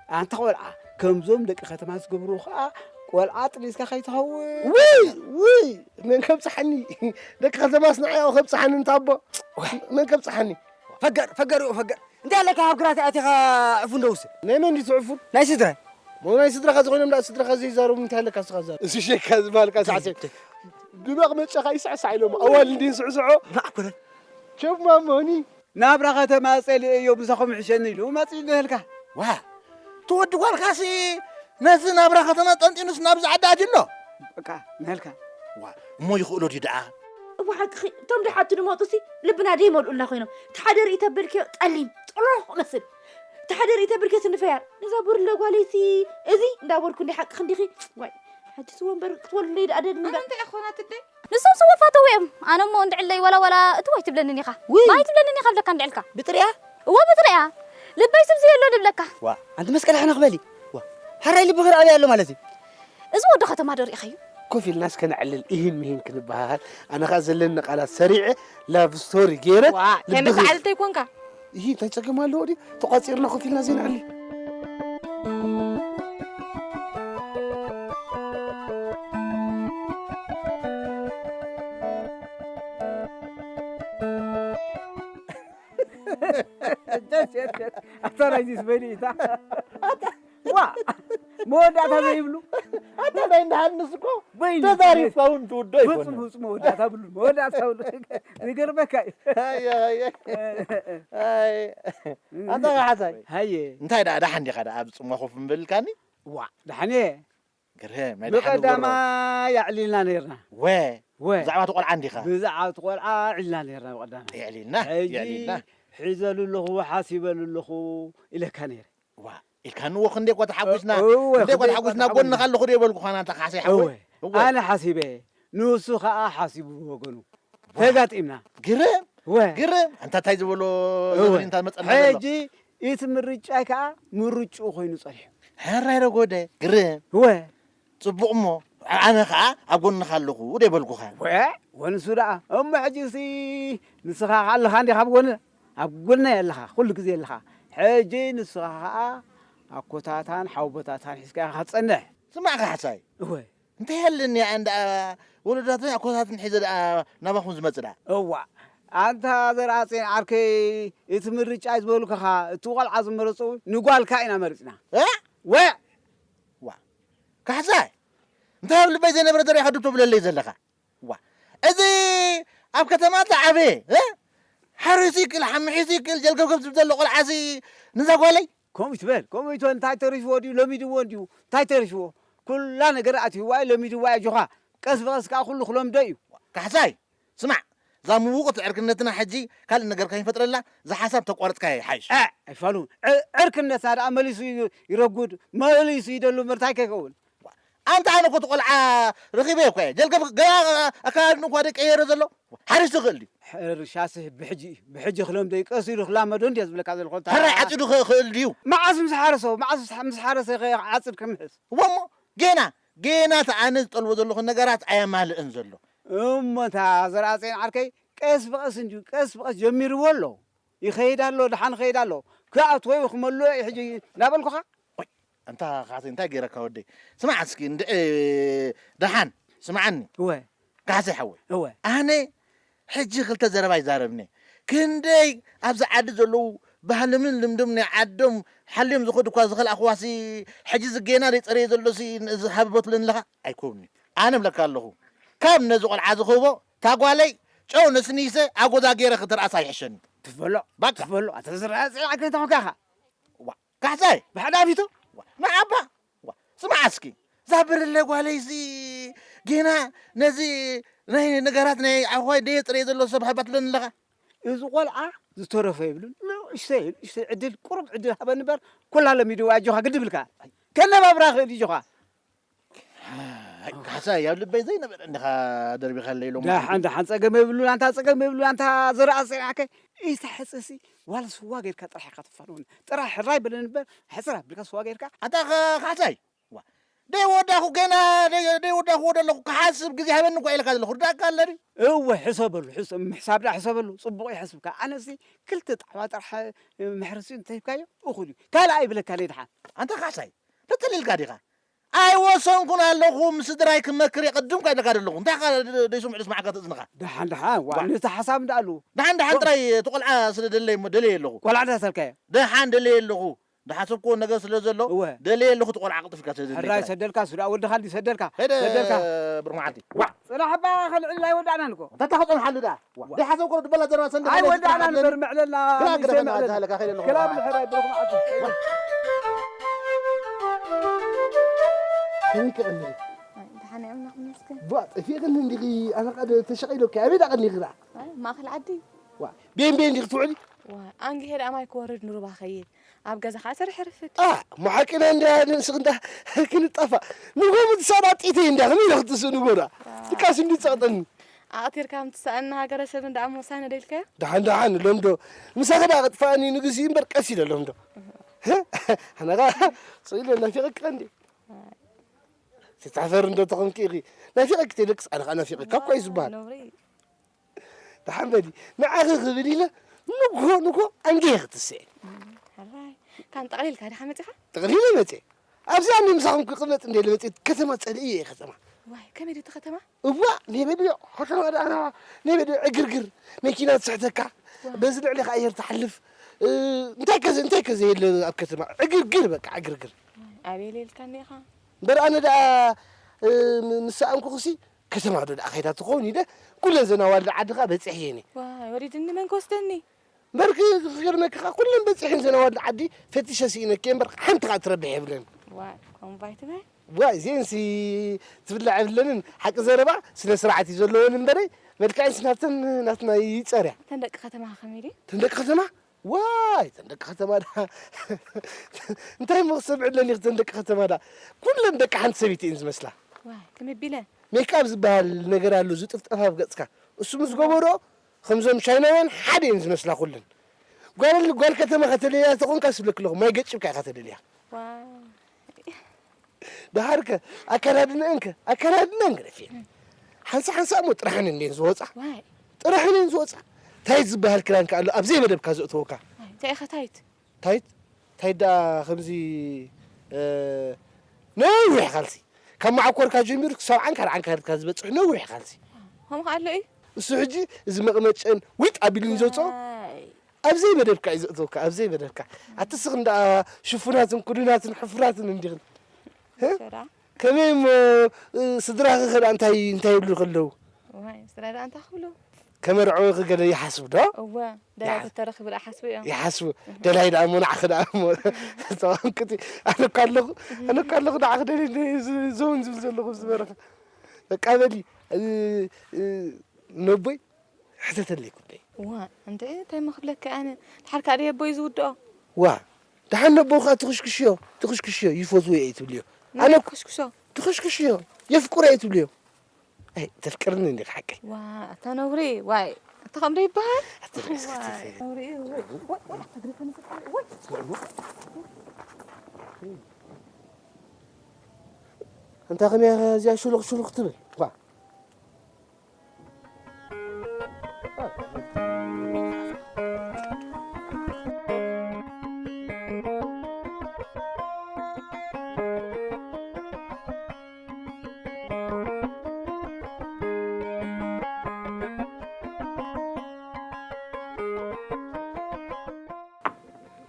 ኣንታ ቆልዓ፣ ከምዞም ደቂ ከተማ ዝገብሩ ኸኣ ቆልዓ ጥሊስካ ከይትኸውን። ውይ፣ ውይ፣ መን ከብጽሓኒ? ደቂ ከተማስ ንዓይ ከብጽሓኒ እንታቦ? መን ከብጽሓኒ? ፈገር፣ ፈገር፣ ፈገር። እንታይ ኣለካ ኣብ ግራት ኣቲኻ ዕፉን ደውስ? ናይ መን ድዩ ዕፉን? ናይ ስድራይ። ሞ ናይ ስድራኻ ዝኾይኖም ደኣ ስድራኻ ዘይዛረቡ እንታይ ኣለካ እስኻ ዛረብ? እዚ ሸካ ዝበሃልካ ሳዕስዕ። ሸክ። ብመቕመጫኻ ይስዕሳዕ ኢሎም ኣዋልድ እንድዩ ስዕስዖ። ማዕኮረ። ቸብ ማሞኒ። ናብራ ከተማ ጸሊኤዮ ምሳኹም ይሕሸኒ ኢሉ መጺኡ ዝህልካ። ዋ፣ እቲ ወዲ ጓልካሲ ነዚ ናብራ ከተማ ጠንጢኑስ ናብዚ ዓዲ ኣትዩ ኣሎ። በቃ፣ ንህልካ። ዋ፣ እሞ ይኽእሎ ድዩ ደኣ? እወ ሓቅኺ፣ እቶም ደሓቱ ዝመጡሲ ልብና ደይመልኡልና ኮይኖም። እቲ ሓደ ርኢ ተበልክዮ ጸሊም፣ ጥሎኽ መስል። እቲ ሓደ ርኢ ተበልክዮ ስኒ ፈያር። ነዛ ብርለ ጓለይሲ፣ እዚ እንዳበልኩ እንዲ ሓቅኺ እንዲኺ። ዋይ፣ ሕጂስ ወንበር ክትወልዱ ደኣ ደሊ ኣነ እምበር። እንታይ እኾናት እደይ? ንሶም ስወፋተው እዮም። ኣነ እሞ እንድዕለይ ዋላ ዋላ እትው ኣይትብለንን ኢኻ። ውይ። ማይ ትብለንን ኢኻ ብለካ እንድዕልካ። ብጥሪያ? እወ ብጥሪያ። ልበይ ስብ ዝየሎ ድብለካ። ዋ፣ ኣንቲ መስቀል ሕነ ክበሊ። ዋ፣ ሕራይ ልብኺ ኣበይ ኣሎ ማለት እዩ? እዚ ወዲ ከተማ ዶ ሪኢኻዮ? ኮፍ ኢልና እስከ ነዕልል፣ ኢሂን ምሂን ክንበሃሃል። ኣነ ኸኣ ዘለኒ ቃላት ሰሪዐ፣ ላቭ ስቶሪ ገይረ፣ ዋእ፣ ልብኺ ተመሳዓልቲ ኣይኮንካ። ኢሂ፣ እንታይ ጸገም ኣለዎ ድዩ? ተቋጺርና ኮፍ ኢልና ዘይነዕልል። ኣታ ናይዚስ በሊእታ። ኣታ ዋ! መወዳእታ ዘይብሉ። ኣታ ናይ እንድሓንስ እኮ በይኑ ተዛሪብካ እውን ትውዶ ፍጹም ኣይኮነን። ፍጹም መወዳእታ ብሉ። መወዳእታ ብሉ። ዝገርመካ እዩ። ኣየ፣ ኣየ። ኣይ። ኣታ ካሕሳይ። ሃየ። እንታይ ደኣ ደሓን ዲኻ ደኣ ኣብ ጽምዋ ኮፍ ምበልካኒ? ዋ፣ ደሓን እየ። ግርም፣ ናይ ደሓን ንገብሮ። ብቐዳማይ ኣዕሊልና ነይርና። ወ፣ ወ። ብዛዕባ እቲ ቆልዓ እንዲኻ? ብዛዕባ እቲ ቆልዓ ኣዕሊልና ነይርና ብቐዳማይ። የዕሊልና፣ ሕጂ የዕሊልና። ሒዘሉ ኣለኹ፣ ሓሲበሉ ኣለኹ ኢለካ ነይረ። ዋ፣ ኢልካኒ እወ፣ ክንደይ እኳ ተሓጒስና፣ እ-፣ እወ፣ ክንደይ እኳ ክንደይ እኳ ተሓጒስና፣ ተሓጒስና። ጎንኻ ኣለኹ ዶ ይበልኩ ኻና፣ ኣንታ ካሕሳይ ሓወይ። እወ። እወ። ኣነ ሓሲበ፣ ንሱ ኸኣ ሓሲቡ ወገኑ። ዋ። ተጋጢምና። ግርም፣ ወ። ግርም። ኣንታ እንታይ ዝበሎ እወ። ዘመን እንታ መጸና ዘሎ። ሕጂ እቲ ምርጫይ ከኣ ምርጭኡ ኮይኑ ጸኒሑ። ሕራይ ረጎደ፣ ግርም። ወ። ጽቡቕ እሞ፣ ኣነ ከኣ ኣብ ጎንኻ ኣለኹ ዶ ይበልኩኻ። ወ፣ ወንሱ ደኣ። እሞ ሕጂሲ ንስኻ ከኣ ኣለኻ እንዲኻ ኣብ ጎን-፣ ኣብ ጎነይ ኣለኻ፣ ኩሉ ግዜ ኣለኻ። ሕጂ ንስኻ ከኣ ኣኮታታን ሓውቦታታን ሒዝካ ኢኻ ክትጸንሕ። ስማዕ ካሕሳይ። እወ። እንታይ ኣለኒ ኣነ ደኣ ወለዶታትን ኣኮታትን ሒዘ ደኣ ናባኹም ዝመጽእ ደኣ? እዋ፣ ኣንታ ዘርኣጽዮን ዓርከይ፣ እቲ ምርጫ ዝበሉካኻ፣ እቲ ቆልዓ ዝመረጹ ንጓልካ ኢና መሪጽና። እ? ወ! ዋ፣ ካሕሳይ፣ እንታይ ኣብ ልበይ ዘይነበረ ዘሪእኻ ዶ ትብለለይ ዘለኻ? ዋ፣ እዚ ኣብ ከተማ ዝዓበየ፣ እ? ሓሪሱ ይክእል፣ ሓምሒሱ ይክእል፣ ጀልገብገብ ዝብል ዘሎ ቆልዓሲ ንዛ ጓለይ? ከምኡ ይትበል፣ ከምኡ ይትበል። እንታይ ተሪፍዎ ድዩ? ለሚድዎ እንድዩ። እንታይ ተሪፍዎ? ኩላ ነገር ኣትይዋ እዩ፣ ለሚድዋ እዩ። ኣጆኻ፣ ቀስ ብቐስ ከኣ ኩሉ ክለምዶ እዩ። ካሕሳይ፣ ስማዕ፣ እዛ ምውቕቲ ዕርክነትና ሕጂ ካልእ ነገር ከይንፈጥረላ፣ እዛ ሓሳብ ተቋረጽካዮ ይሓይሽ። እ፣ ኣይፋሉን። ዕ-፣ ዕርክነትና ደኣ መሊሱ ዩ-፣ ይረጉድ፣ መሊሱ ይደሉ እምበር እንታይ ከይከውን? ኣንታ ኣነ እኮ እቲ ቆልዓ ረኺበ እኮ እየ። ጀልገብ ገና ኣካላድኑ እኳ ደቀየረ ዘሎ። ሓሪስ ዝኽእል ድዩ? ሕርሻሲ ብሕጂ እዩ። ብሕጂ ክለምዶ እዩ። ቀስ ኢሉ ክላመዶ እንድየ ዝብለካ ዘለኹ። እንታ ሕራይ ዓጺዱ ክኽእል ድዩ? መዓስ ምስ ሓረሶ? መዓስ ምስ ሓረሰ ከ ዓጽድ ክምሕስ? እወ እሞ፣ ጌና፣ ጌና እቲ ኣነ ዝጠልቦ ዘለኹ ነገራት ኣየማልእን ዘሎ። እሞ እንታ ዘርኣጽዮን ዓርከይ፣ ቀስ ብቐስ እንድዩ፣ ቀስ ብቐስ ጀሚርዎ ኣሎ። ይኸይድ ኣሎ፣ ደሓን ይኸይድ ኣሎ። ክኣትዎ እዩ፣ ክመልኦ እዩ ሕጂ እናበልኩኻ። ኦይ፣ ኣንታ ካሕሳይ እንታይ ገይረካ ወደይ? ስማዕ እስኪ፣ እንድዒ ደሓን፣ ስምዓኒ። እወ። ካሕሳይ ሓወይ። እወ። ኣነ ሕጂ ክልተ ዘረባ ይዛረብኒ። ክንደይ ኣብዚ ዓዲ ዘለዉ ባህሎምን ልምዶም ናይ ዓዶም ሓልዮም ዝኸዱ እኳ ዝኸልኣኽዋሲ፣ ሕጂ ዝገና ዘይጸረየ ዘሎሲ፣ እዚ ሃብቦ ትብለኒ ኣለኻ? ኣይኮንን'ዩ። ኣነ እብለካ ኣለኹ፣ ካብ ነዚ ቆልዓ ዝኽህቦ፣ እታ ጓለይ ጨው ነስኒሰ ኣብ ጎዛ ገይረ ክትርኣሳ ይሕሸኒ። ትበሎ፣ ባቃ። ትበሎ፣ ኣታ ዝረኣ ጽላዕከ እንታይ ኮንካ ኢኻ? ዋ፣ ካሕሳይ። ብሓዳፊቱ? ዋ፣ ንዓባ። ዋ፣ ስማዕ እስኪ። እዛ ብርለ ጓለይሲ ጌና ነዚ ናይ ነገራት ናይ ዓኾይ ደየ ጽረየ ዘሎ ሰብ ሃባ ትብለኒ ኣለኻ? እዚ ቆልዓ ዝተረፈ የብሉን። ንእሽተይ፣ ንእሽተይ ዕድል፣ ቁሩብ ዕድል ሃበኒ እምበር፣ ኩላ ለሚድዋ ኣጆኻ ግድብልካ። ከነባብራ ክእል እዩ ኣጆኻ። ኣይ፣ ካሕሳይ፣ ኣብ ልበይ ዘይነበረ እንዲኻ ደርቢኻለይ ሎሚ። ደሓን፣ ደሓን፣ ጸገም የብሉን፣ ኣንታ ጸገም የብሉን፣ ኣንታ ዘርኣ ጸኒዕከ። ኢታ ሕጽሲ፣ ዋላ ስዋ ጌርካ ጥራሕ ኢኻ ትፋነወኒ። ጥራሕ ሕራይ በለኒ እምበር፣ ሕጽር ኣቢልካ ስዋ ጌርካ። ኣንታ ኸ-፣ ካሕሳይ፣ ዋ፣ ደይ ወዳኹ ገና ደይ ደይ ወዳኹ ወደ ኣለኹ ክሓስብ ግዜ ሃበኒ እኮ ኢለካ ዘለኹ ርዳእካ ኣለኒ። እወ ሕሰበሉ፣ ሕሰ- ምሕሳብ ዳ ሕሰበሉ፣ ጽቡቕ ይሕስብካ። ኣነሲ ክልተ ጣዕማ ጥራሕ ምሕርሲ እንተሂብካዮ እኹል እዩ። ካልእ ኣይብለካን እየ ድሓን። ኣንታ ካሕሳይ፣ ፈተሊልካ ዲኻ? ኣይወሰንኩን ኣለኹ፣ ምስ ስድራይ ክመክር እየ፣ ቅድም እኳ ኢለካ ዘለኹ። እንታይ ኻ ደይ ስምዑ ደስማዓካ ተእዝንኻ? ደሓን ደሓን፣ ዋ፣ ዋ። ነቲ ሓሳብ እንዳኣሉ። ደሓን ደሓን ዋ። ጥራይ እቲ ቆልዓ ስለ ደለየ እሞ ደለየ ኣለኹ። ቆልዓ እንዳሰልካዮ? ደሓን ደለየ ኣለኹ። ዝሓሰብክዎ ነገር ስለ ዘሎ እወ። ደልየ ኣለኹ፣ እቲ ቆልዓ ቅልጥፍ ኢልካ ስለ ሕራይ ደልየካ። ሰደልካ፣ ሱዳ ወድኻ እንዲ ሰደልካ። ሄደ ሰደልካ። ብሩኽ መዓልቲ። ዋ። ጽናሕ እባ ከልዕል ኣይወዳእናን እኮ። እንታይ እታ ክጸንሓሉ ደኣ? ዋ። ደይ ሓሰብክዎ ድበላ ዘረባ ሰንዲ ኣይ ከመይ ወዳእና ዝጸንሓሉ? ንበር፣ ምዕለልና ግራ ግደፈና፣ ግሰ ምዕለል። ኣታ ሃለካ ከይደ ኣለኹ። ክላብ ሕራይ ብሩኽ መዓልቲ። ከመይ ክቕንሪ? ኣይ፣ ደሓን እየ፣ ኣምላኽ ይመስገን። ቧ፣ ጠፊእክኒ እንዲኺ፣ ኣነ ቃ ተሸቒሎኪ፣ ኣበይ ደኣ ቀኒኺ ደኣ? ኣይ፣ ማእኸል ዓዲ። ዋ፣ ቤን ቤን እንዲኺ ትውዕሊ? ዋ፣ ኣንጊሄ ደኣ ማይ ክወርድ ንሩባ ኸይድ። ኣብ ገዛ ኸዓ ስራሕ ርፍድ። ኣ፣ እሞ ሓቂና እንዳ ንስኽ እንዳ ክንጣፋእ። ንጎ ምትሳእና ጢተይ እንዳ ከመይ ኢለ ክትስእ ንጎ ደኣ? ዋ። ድቃስ እንዲ ጸቕጠኒ። ኣቕቲርካ ምትሳእና ሃገረ ሰብ እንዳ ኣሞ ሳነ ደልካዮ? ደሓን ደሓን፣ ሎም ዶ ምሳኺ ደኣ ክጥፋእኒ ንግስ እምበር ቀስ ኢለ ሎም ዶ። ኣነ ኸዓ ስኢለ ናፊቐኪ እንዲ። ኣይ። ትታፈር እንዶ ተኾንኪ ኢኺ። ናፊቐኪ ተይለቅስ ኣነ ኸዓ ናፊቐካ እኮ እዩ ዝበሃል። ነውሪ። ደሓን በሊ፣ ንዓኺ ክብል ኢለ ንግሆ ንግሆ ኣንጊሄ ክትስእኒ። እም፣ ሕራይ። ካን ጠቕሊልካ ዲኻ መጺኻ? ጠቕሊለ መጽየ። ኣብዚ ኣነ ምሳኹም ክቕመጥ እንደ ኢለ መጽየ፣ ከተማ ጸሊኤ እየ፣ ከተማ። ዋይ፣ ከመይ ድዩ እቲ ከተማ? እዋእ፣ ኔበድዮ፣ ከተማ ደኣ፣ ኔበድዮ ዕግርግር፣ መኪና ትስሕተካ፣ ዋይ። በዚ ልዕሊኻ ኣየር ትሓልፍ፣ እ፣ እንታይ ከ ዘ-፣ እንታይ ከ ዘየለ ኣብ ከተማ? ዕግርግር፣ በቃ፣ ዕግርግር። ዋይ፣ ኣበይ ኢልካኒ ኢኻ? እምበር ኣነ ደኣ፣ እ፣ ም-፣ ምስ ሰኣንኩኽሲ፣ ከተማ ዶ ደኣ ከይዳ ትኸውን ኢለ ኩለን ዘን ኣዋልድ ዓድኻ በጺሐየን እየ። ዋይ፣ ወሪድኒ መን ክወስደኒ? እምበር ክ-፣ ክገርመኪ ከኣ ኩለን በጺሐን ዘን ኣዋልድ ዓዲ ፈቲሸ ስኢነኪ እየ እምበር ሓንቲ ከኣ ትረብሕ የብለን። ዋይ፣ ከምኡ ባይ ትበል። ዋይ፣ እዚኤንሲ ትብላዕ የብለንን። ሓቂ ዘረባ ስነ ስርዓት እዩ ዘለወን እምበረይ መልክዐንሲ ናብተን ናትና ይጸርያ። እተን ደቂ ከተማኻ ከመይ ድየን? እተን ደቂ ከተማ? ዋይ፣ እተን ደቂ ከተማ ደኣ እንታይ እሞ ክሰምዐለን እዩ፣ እተን ደቂ ከተማ ደኣ ኩለን ደቂ ሓንቲ ሰበይቲ እየን ዝመስላ። ዋይ፣ ከመይ ኣቢለን? ሜክኣፕ ዝበሃል ነገር ኣሎ፣ ዝጥፍጠፍ ኣብ ገጽካ። እሱ ምስ ገበሮ፣ ከምዞም ቻይናውያን ሓደ እየን ዝመስላ ኩለን። ጓል፣ ጓል ከተማ ከተለልያ ተኾንካ ስብለክ ኣለኹ፣ ማይ ገጭብካ ኢኻ ተለልያ። ዋይ። ደሓርከ ኣከዳድንአንከ ኣከዳድነን ግደፍየን። ሓንሳ ሓንሳ እሞ ጥራሕን እንዴን ዝወፃ። ዋይ። ጥራሕን እየን ዝወፃ። ታይት ዝበሃል ክዳን ከ ኣሎ ኣብ ዘይመደብካ ዘእተወካ። ዋይ፣ እንታይ ኢኻ ታይት? ታይት? ታይት ደኣ ከምዚ፣ እ፣ ነዊሕ ካልሲ። ካብ መዓኮርካ ጀሚሩ ክሳብ ዓንካር ዓንካርካ ዝበፅሕ ነዊሕ ካልሲ። ከምኡ ከ ኣሎ እዩ? እሱ ሕጂ እዚ መቕመጨን ዊጥ ኣቢሉን ዘውፅኦ። ዋይ። ኣብ ዘይመደብካ እዩ ዘእትወካ፣ ኣብ ዘይመደብካ። ኣቲ ስኽን ደኣ ሽፉናትን ክዱናትን ሕፉራትን እንዲኽን። ህ? ሸራ። ከመይ እሞ፣ እ፣ ስድራኺ ከ ደኣ እንታይ፣ እንታይ ይብሉ ከለዉ? ዋይ፣ ስድራ ደኣ እንታይ ክብሉ? ከመርዕዉኺ ገለ ይሓስቡ ዶ? እወ፣ ደላይ ይሓ-፣ ተተረኺቡ ደኣ ሓስቡ እዮም። ይሓስቡ። እህ። ደላይ ደኣ እሞ ንዓኺ ደኣ እሞ። ተዋንክቲ፣ ኣነ እኳ ኣለኹ፣ ኣነ እኳ ኣለኹ ንዓኺ ደልየ ዝ-፣ ዘውን ዝብል ዘለኹ ዝበረኸ። በቃ በሊ፣ እ፣ እ፣ ነቦይ ሕተተለይ ጉዳይ። ዋ፣ እንዴ፣ እንታይ እሞ ክብለካ ኣነ? ድሓር ከኣ ድየ ኣቦይ ዝውድኦ? ዋ፣ ደሓን ነቦኻ ትኽሽክሽዮ፣ ትኽሽክሽዮ፣ ይፈትዎ እየ ትብልዮ። ኣነ ንመን ክኽሽክሾ? ትኽሽክሽዮ፣ የፍቅሮ እየ ትብልዮ። ኣይ፣ ተፍቅርኒ እንዴ ሓቀይ? ዋ፣ ኣታ ነውሪ፣ ዋይ፣ ኣታ ከምዶ ይበሃል? ኣታ ነውሪ፣ ዋይ፣ እስኪ ነውሪ፣ ዋይ፣ ዋይ፣ ዋይ፣ ኣታ ግደፈኒ፣ ዋይ። እንታይ ከመይ እዚኣ ሹሉኽ ሹሉኽ ትብል? ዋ።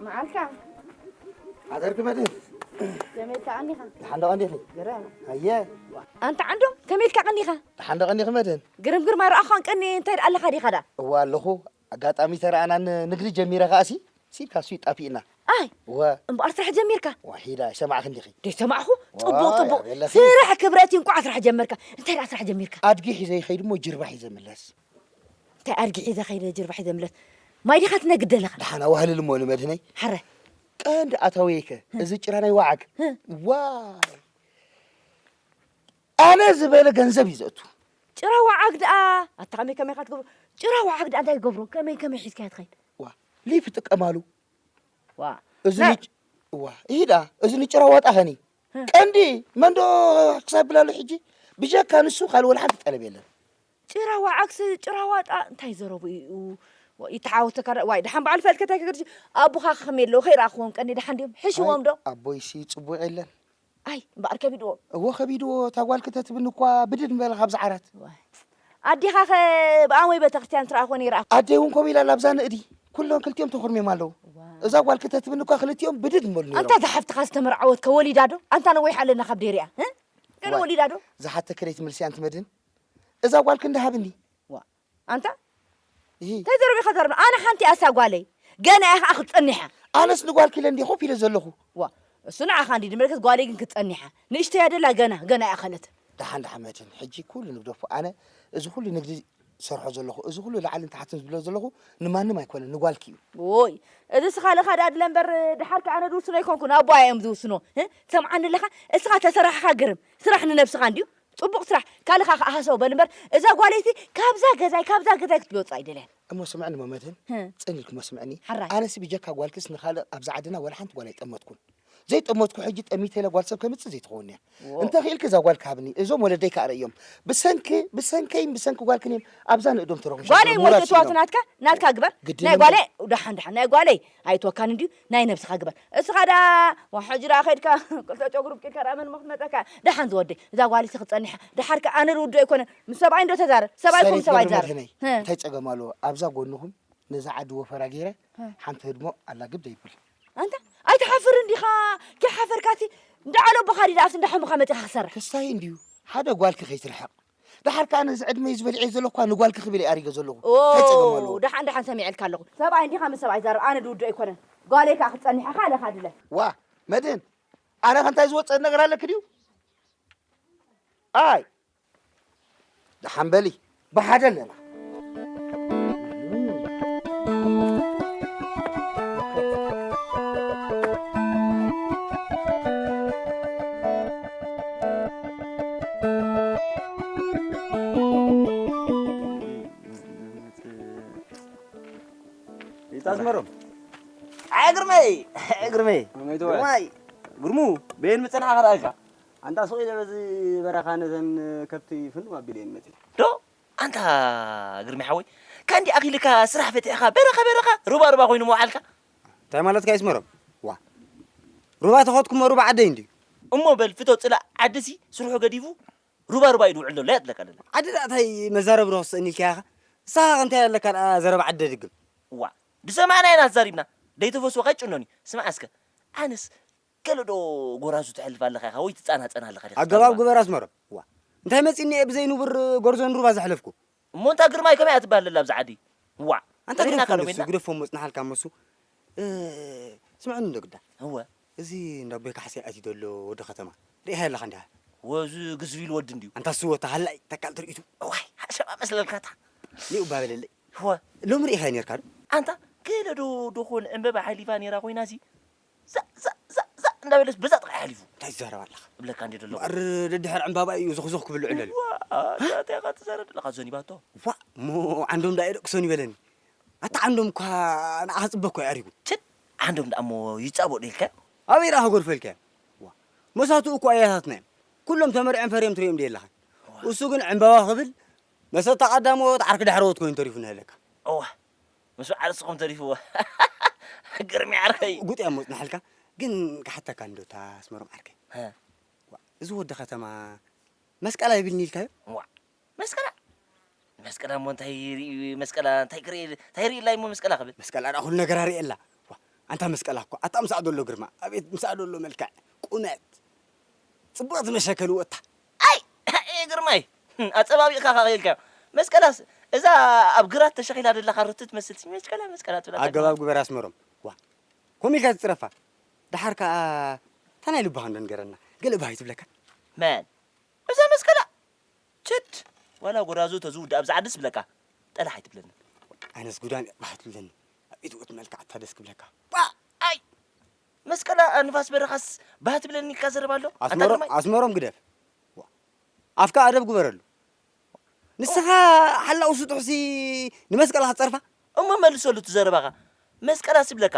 መዓልካ። ሓደርኪ መድህን። ከመይ ኢልካ ቀኒኻ? ደሓን ዶ ቀኒኺ? ግርም። ኣየ። ኣንታ ዓንዶም፣ ከመይ ኢልካ ቀኒኻ? ደሓን ዶ ቀኒኺ መድህን? ግርም ግርም ኣይረኣኹን ቀኒ፣ እንታይ ደኣ ኣለኻ ዲኻ ደኣ? እወ ኣለኹ። ኣጋጣሚ ተረኣና ን-፣ ንግዲ ጀሚረ ከኣሲ፣ ሲብካ እሱ ይጣፊእና። ኣይ፣ እወ። እምበኣር ስራሕ ጀሚርካ? ዋሂዳ፣ ይሰማዕኺ እንዲኺ? ደይ ሰማዕኹ? ጽቡቕ፣ ዋይ፣ ጽቡቕ። ኣበለኺ። ስራሕ ክብረት እዩ፣ እንቋዕ ስራሕ ጀመርካ። እንታይ ደኣ ስራሕ ጀሚርካ? ኣድጊ ሒዘ ይኸይድ እሞ ጅርባ ሒዘ ምለስ። እንታይ ኣድጊ ሒዘ ከይደ ጅርባ ሒዘ ምለስ? ማይ ዲኻ ትነግድ ዘለኻ? ደሓን ኣዋህልል እሞ ንመድህነይ። ሓረ። ቀንዲ ኣታወየይከ፣ ህ። እዚ ጭራ ናይ ወዓግ። ህ። ዋይ። ኣነ ዝበለ ገንዘብ እዩ ዘእቱ። ጭራ ወዓግ ደኣ፣ ኣታ ከመይ ከመይ ኢኻ ትገብሮ? ጭራ ወዓግ ደኣ እንታይ ይገብሮ? ከመይ ከመይ ሒዝካዮ ትኸይድ? ዋ፣ ሊፍ ይጥቀማሉ። ዋ። እዚ ናይ ንጭ-፣ ዋ፣ ይሂዳ፣ እዚ ንጭራ ዋጣ ኸኒ። ቀንዲ መንዶ ክሳብ ብላሉ ሕጂ ብጀካ ንሱ ካልእ ወላ ሓንቲ ጠለብ የለን። ጭራዋ ዓክሲ ጭራዋ ጣ እንታይ ዘረቡ እዩ? ይተሓወተካ ዳ- ዋይ ደሓን በዓል ፈልከታይ ከገድሽ ኣቦኻ ክኸም የለው ከይረኣኽዎም ቀንዲ ደሓን ድዮም ሕሽዎም ዶ? ኣቦይሲ ጽቡቕ የለን። ኣይ እምበኣር ከቢድዎም። እዎ ከቢድዎ እታ ጓል ክተትብኒ እኳ ብድድ ምበለ ካብዚ ዓራት። ዋይ ኣዴኻ ኸ ብኣሞይ ቤተክርስትያን ትረኣኽዎ ነይራ? ኣደይ እውን ከምኡ ኢላ ላብዛ ንእዲ ኩሎም ክልቲኦም ተኹርሚዮም ኣለዉ። እዛ ጓል ክተትብኒ እኳ ክልቲኦም ብድድ ምበሉ ነይሮም። ኣንታ እዛ ሓፍትኻ ዝተመርዓወት ከ ወሊዳ ዶ? ኣንታ ነዊሕ ኣለና ካብ ደይሪኣ እ? ገለ ዋይ። ወሊዳ ዶ? ዝሓተኪ ደይትምልስያ ኣንቲ መድህን። እዛ ጓል ክንዲ ሃብኒ። ዋ ኣንታ እሂ። እንታይ ዘረቢኻ ዘረብ ኣነ ሓንቲ ኣሳ ጓለይ ገና እያ ከዓ ክትፀኒሓ። ኣነስ ንጓልኪ ኢለ እንዲ ኮፍ ኢለ ዘለኹ። ዋ እሱ ንዓኻ እንዲ ድመልከት ጓለይ ግን ክትፀኒሓ ንእሽተያ ደላ ገና ገና እያ ኸለት። ደሓን ደሓን መድህን ሕጂ ኩሉ ንግደፎ። ኣነ እዚ ኩሉ ንግዲ ሰርሖ ዘለኹ፣ እዚ ኩሉ ላዕልን ታሕትን ዝብሎ ዘለኹ ንማንም ኣይኮነን፣ ንጓልኪ እዩ። ዎይ እዚ ስኻ ለኻ ደኣ ድለ እምበር ድሓር ከ ኣነ ዝውስኖ ኣይኮንኩን ኣቦኣ እዮም ዝውስኖ። እ? ትሰምዓኒ ኣለኻ? እስኻ ተሰራሕኻ ግርም ስራሕ ንነብስኻ እንድዩ። ጽቡቕ ስራሕ ካልኻ ከኣ ሃሰው በል እምበር እዛ ጓለይቲ ካብዛ ገዛይ ካብዛ ገዛይ ክትወጽእ ኣይደልያን። እሞ ስምዕኒ እሞ መድህን፣ ህም። ጽን ኢልክሞ ስምዕኒ። ሓራይ። ኣነሲ ብጀካ ጓልክስ ንኻልእ ኣብዚ ዓድና ወላ ሓንቲ ጓል ኣይጠመትኩን። ዘይጠመትኩ ሕጂ ጠሚተ ኢለ ጓል ሰብ ከምጽእ ዘይትኸውን እያ። ዎ። እንተ ኽኢልኪ እዛ ጓል ክሃብኒ፣ እዞም ወለደይ ከኣ ርእዮም። ብሰንኪ፣ ብሰንከይን ብሰንኪ ጓልክን እዮም ኣብዛ ንእዶም ተረኺሶም ጓለይ ዘለዉ። ሞይተ ሞራል ትዋት ስኢኖም። ናትካ፣ ናትካ ግበር። ግድን ናይ እምበር። ጓለይ፣ ደሓን፣ ደሓን፣ ናይ ጓለይ ኣይትወካን እንድዩ፣ ናይ ነብስኻ ግበር። እስኻ ደኣ፣ ዋ፣ ሕጂ ደኣ ኸይድካ፣ ክልተ ጨጉሪ ብቂልካ ደኣ መን እሞ ክትመጸካ? ደሓን ዝወደይ፣ እዛ ጓለይሲ ክትጸኒሓ። ደሓር ከኣ ኣነ ዝውድኦ ኣይኮነን። ምስ ሰብኣይ እንዶ ተዛረብ። ሰብኣይኩም ሰብኣይ ሰበይትኩም ይዛረብ። መድህነይ፣ ህ። እንታይ ጸገም ኣለዎ? ኣብዛ ጎንኹም ነዛ ዓዲ ወፈራ ገይረ፣ ህ። ሓንቲ ህድሞ ኣላግብ ደይብል። ኣንታ፣ ኣይትሓፍርን ዲኻ? ከይሓፈርካሲ፣ እንዳ ዓለቦኻ ድዩ ደኣስ እንዳ ሓሙኻ መጺኻ ክሰርሕ? ክስታይ እንድዩ፣ ሓደ ጓልኪ ከይትርሕቕ። ደሓር ከኣ ነዚ ዕድመይ ዝበልዐ ዘለኳ ንጓልኪ ክብል እየ ኣሪገ ዘለኹ። ኦ፣ እንታይ ጸገም ኣለዎ? ደሓን ደሓን ሰሚዐልካ ኣለኹ። ሰብኣይ እንዲኻ ምስ ሰብኣይ ዛረብ፣ ኣነ ድውዶ ኣይኮነን። ጓለይ ከኣ ክትጸኒሓ ካልእኻ ድለ። ዋ፣ መድህን፣ ኣነ ከ እንታይ ዝወጸ ነገር ኣለኪ ድዩ? ኣይ፣ ደሓን በሊ፣ ብሓደ ኣለና። ይታዝመሮም። ኣይ ግርመይ፣ ኣይ ግርመይ። ከመይ ትውዕል? ግርማይ፣ ግርሙ፣ በየን ምጸናሕካ ደኣ ኢልካ? ኣንታ ስቕ ኢለ በዚ በረኻ ነዘን ከብቲ ፍንው ኣቢለየን መጺአ። ዶ? ኣንታ ግርሚ ሓወይ፣ ካንዲ ኣኺልካ ስራሕ ፈቲሕካ በረኻ በረኻ ሩባ ሩባ ኮይኑ ምውዓልካ? እንታይ ማለትካ ይስመሮም? ዋ፣ ሩባ ተኸድኩሞ ሩባ ዓደይ እንድዩ። እሞ በል ፍቶ ጽላእ ዓድሲ ስርሑ ገዲፉ ሩባ ሩባ እዩ ዝውዕል ዘሎ እያ ትብለካ ደላ። ዓዲ ደኣ እንታይ መዛረቢ ዶ ክስእን ኢልካ ኢኻ? ንስኻ እንታይ ኣለካ ደኣ ዘረባ ዓዲ ደግም? ዋ፣ ዝሰማዕና ኢና ተዛሪብና። ደይተፈስወ ከይጭኖኒ። ስማዕ እስከ፣ ኣነስ ገለ ዶ ጎራዙ ትሕልፍ ኣለኻ ኢኻ ወይ ትጻናጸን ኣለኻ ዲኻ? ኣገባብ ግበር ኣስመሮም። ዋ፣ እንታይ መጺኒ እየ ብዘይ ንቡር ጎርዞን ሩባ ዘሕለፍኩ? እሞ እንታ ግርማይ ከመይ እያ ትበሃል ዘላ ኣብዛ ዓዲ? ዋ፣ ኣንታ ተሪና ግደፎ ካልኦ ንሱ፣ ቤትና? ግደፎ እሞ ጽንሓልካ እሞ እሱ። እ፣ ስምዕኒ እንዶ ግዳ። እወ። እዚ እንዳ ኣቦይ ካሕሳይ ኣትዩ ዘሎ ወዲ ከተማ። ርኢኻ ኣለኻ እንዲኻ? ወዚ ግዝፍ ኢሉ ወዲ እንድዩ። ኣንታ እሱ ወታ ሃላይ ተካል ትርኢቱ። እዋይ፣ ሓሸባ መስለልካታ። ኒኡ እባ በለለይ። እወ። ሎሚ ርኢኻዮ ኔርካ ዶ? ኣንታ ገለ ዶ ደኾን ዕምበባ ሓሊፋ ኔራ ኮይና ሲ ዛእ፣ ዛእ፣ ዛእ፣ ዛእ እንዳበለስ በዛ ጥቓ ሓሊፉ። እንታይ ትዛረብ ኣለኻ? እብለካ እንዴ ደለኹ። እምበኣር ደድሕር ዕምባባ እዩ ዞኽዞኽ ክብል ዕለል። ዋ፣ ኣታ እንታይ ኢኻ ትዛረብ ዘለኻ? ዘኒባቶ። ዋ፣ እሞ ዓንዶም ደኣ የደቅሶን ይበለኒ። ኣታ ዓንዶም እኳ ንዓኻ ጽበ እኮ እዩ ኣሪጉ። ችድ፣ ዓንዶም ደኣ እሞ ይጻቦ ዶ ኢልካ? ኣበይ ደኣ ክገድፎ ኢልካ? ዋ፣ መሳትኡ እኮ ኣያታትና እዮም። ኩሎም ተመርዕዮም ፈርዮም ትርእዮም ድየ ኣለኻ? ዋ። እሱ ግን ዕምባባ ክብል መሰታ ቀዳሞት ዓርኪ ዳሕረዎት ኮይኑ ተሪፉ ንህለካ። እዋ፣ ምስ በዓል እስኹም ተሪፍዎ። ግርሚ ዓርከይ። ጉጥ እያ እሞ ጽናሕልካ። ግን ክሓተካ እንዶ እታ ኣስመሮም ዓርከይ። ሀ። ዋ፣ እዚ ወዲ ከተማ መስቀላ ይብልኒ ኢልካዮ? ዋ፣ መስቀላ? መስቀላ እሞ እንታይ ርኢ-፣ መስቀላ እንታይ ክርኢ-፣ እንታይ ርኢ ኢላ እሞ መስቀላ ክብል? መስቀላ ደኣ ኩሉ ነገር ኣርእየላ። ዋ፣ ኣንታ መስቀላ እኮ ኣታ ምሳኣ ዘሎ ግርማ፣ ኣቤት ምሳኣ ዘሎ መልክዕ፣ ቁመት፣ ጽብቕቲ መሸከል ወታ። ኣይ፣ ኣይ፣ ግርማይ፣ ኣጸባቢቕካ ኸኣ ኢልካዮ። መስቀላስ፣ እዛ ኣብ ግራት ተሸኺላ ዘላ ካሮት ትመስል ሲ መስቀላ፣ መስቀላ ትብላ ኣገባብ ግበር ኣስመሮም። ዋ፣ ከምኡ ኢልካ ትጽረፋ። ደሓር ከኣ፣ እታ ናይ ልብኻ እንዶ ንገረና። ገለ ባህ ኣይትብለካ? መን? እዛ መስቀላ? ችድ! ዋላ ጎራዙ ተዝውድእ ኣብዚ ዓድስ ብለካ፣ ጠላሕ ኣይትብለኒ። ኣነስ ጉዳም እያ ባህ ትብለኒ። ኣብ ኢትውት መልክዓ እታ ደስ ክብለካ። ባ! ኣይ! መስቀላ ንፋስ በረኻስ ባህ ትብለኒ ኢልካ ዘረባ ኣሎ? ኣንታ ኣስመሮም፣ ግርማይ? ኣስመሮም ግደፍ። ዋ፣ ኣፍካ ኣደብ ግበረሉ። ንስኻ ሓላው ስጡሕሲ ንመስቀላ ክትጸርፋ? እሞ መልሰሉ እቲ ዘረባኻ። መስቀላ ስብለካ፣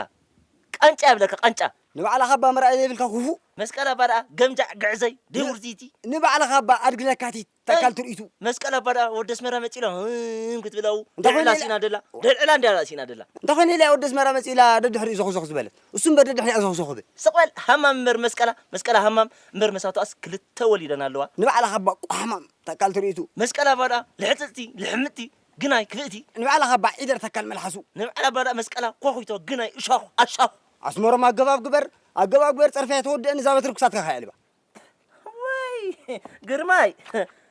ቃንጫ እያ ብለካ፣ ቃንጫ። ንባዕልኻ እባ መርኣይ ዘይብልካ ክፉእ። መስቀል ኣባ ደኣ ገምጃዕ ግዕዘይ ደይ ውርዚቲ። ንባዕልኻ እባ ኣድጊ ለካቲት ተካል ትርኢቱ። መስቀል ኣባ ደኣ ወዲ ኣስመራ መጺኡ ኢሎም ህም ክትብል ኣብኡ። እንታይ ኮይነ ደልዕላ ኢላ? ስኢና ደላ። ደልዕላ እንድያ ደኣ ስኢና ደላ። እንታይ ኮይነ ኢላ ወዲ ኣስመራ መጺኡ ኢላ ደድሕሪኡ ዞኽዞኽ ዝበለት? እሱ እምበር ደድሕሪኣ ዞኽዞኽ ይብል። ስቕ በል ሃማም እምበር መስቀላ፣ መስቀላ ሃማም እምበር መሳቱኣስ ክልተ ወሊደን ኣለዋ። ንባዕልኻ እባ ቋሕማም ተካል ትርኢቱ። መስቀላ ኣባ ደኣ ልሕጽጽቲ፣ ልሕምጥቲ፣ ግናይ ክፍእቲ። ንባዕልኻ እባ ዒደር ተካል መልሓሱ። ንባዕላ ኣባ ደኣ መስቀላ ኳኹይቶ፣ ግናይ እሻኹ፣ ኣሻኹ። ኣስመሮም ኣገባብ ግበር፣ ኣገባብ ግበር ጸርፍያ ተወድአኒ እዛ በትሪ ክሳትካ ከያ ልባ። ወይ ግርማይ፣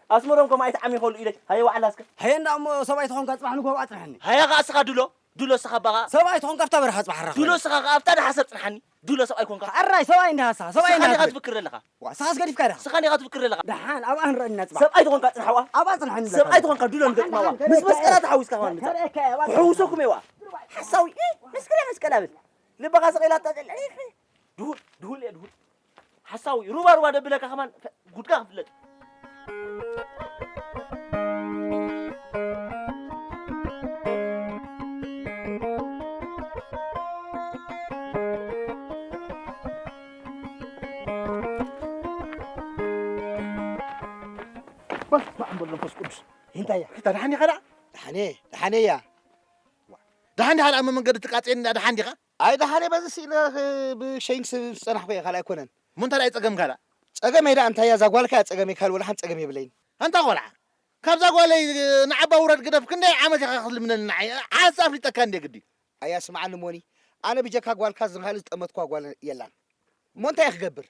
ኣስመሮም ከምኣ ኣይትዓሚኸሉ ኢለይ። ሃየ ዋዕላ እስከ። ሃየ እንዳ እሞ ሰብኣይ ተኾንካ ጽባሕ ንግሆ ኣጽንሐኒ። ሃያ ኸኣ እስኻ ድሎ፣ ድሎ እስኻ ኣባኻ። ሰብኣይ ተኾንካ ኣብታ በረኻ ጽባሕ ኣራኽበኒ። ድሎ እስኻ ኸኣ ኣብታ ደሓሰር ጽንሓኒ። ድሎ ሰብኣይ ኮንካ። ሕራይ ሰብኣይ እንዳ ሃሳ፣ ሰብኣይ ስኻ እንዳ ዲኻ ትብል። ትፍክር ዘለኻ። ዋ፣ ስኻስ ገዲፍካ ዲኻ? ስኻ ዲኻ ትፍክር ዘለኻ። ደሓን ኣብኣ ንረኣና ጽባሕ። ሰብኣይ ተኾንካ ጽንሓዋ። ኣብኣ ጽንሓኒ ኣለካ። ሰብኣይ ተኾንካ ድሎ ንገጥማዋ። ደሓን፣ ምስ መስቀላ ተሓዊስካ ከማን ምጻእ። ከርእየካ እያ፣ ኣብኣ ክሕውሰኩም እየዋ። ሓሳዊ፣ እ፣ መስቀላ መስቀላ ብል። ልብኻ ሰቒላ እታ ድሁል፣ ድሁል እየ ድሁል። ሓሳዊ ሩባ ሩባ ደብለካ ከማን ጉድካ ክፍለጥ። በስመ ኣብ ወወልድ ወመንፈስ ቅዱስ። እንታይ እያ? ፊታ ደሓን ዲኻ ደኣ? ደሓን እየ፣ ደሓን እያ። ደሓን ዲኻ ደኣ? ኣብ መንገዲ ትቃጽየኒ ደኣ ደሓን ዲኻ? ኣይ ደሓን እየ፣ በዚ ስኢነ ኽ-፣ ብሸይን ክስ-፣ ዝጸናሕኩ እየ፣ ካልእ ኣይኮነን። እሞ እንታይ ደኣ እዩ ጸገምካ ደኣ? ጸገመይ ደኣ እንታይ እያ? እዛ ጓልካ እያ ጸገመይ፣ ካልእ ወላ ሓንቲ ጸገም የብለይን። ኣንታ ቆልዓ፣ ካብዛ ጓለይ ንዓባ ውረድ ግደፍ፣ ክንደይ ዓመት ኢኻ ክትልምነኒ ንዓይ? ዓስ ኣፍሊጠካ እንደ ግዲ። ኣያ ስምዓኒ ሞኒ፣ ኣነ ብጀካ ጓልካ ዝኻልእ ዝጠመትኳ ጓል የላን። እሞ እንታይ እየ ክገብር?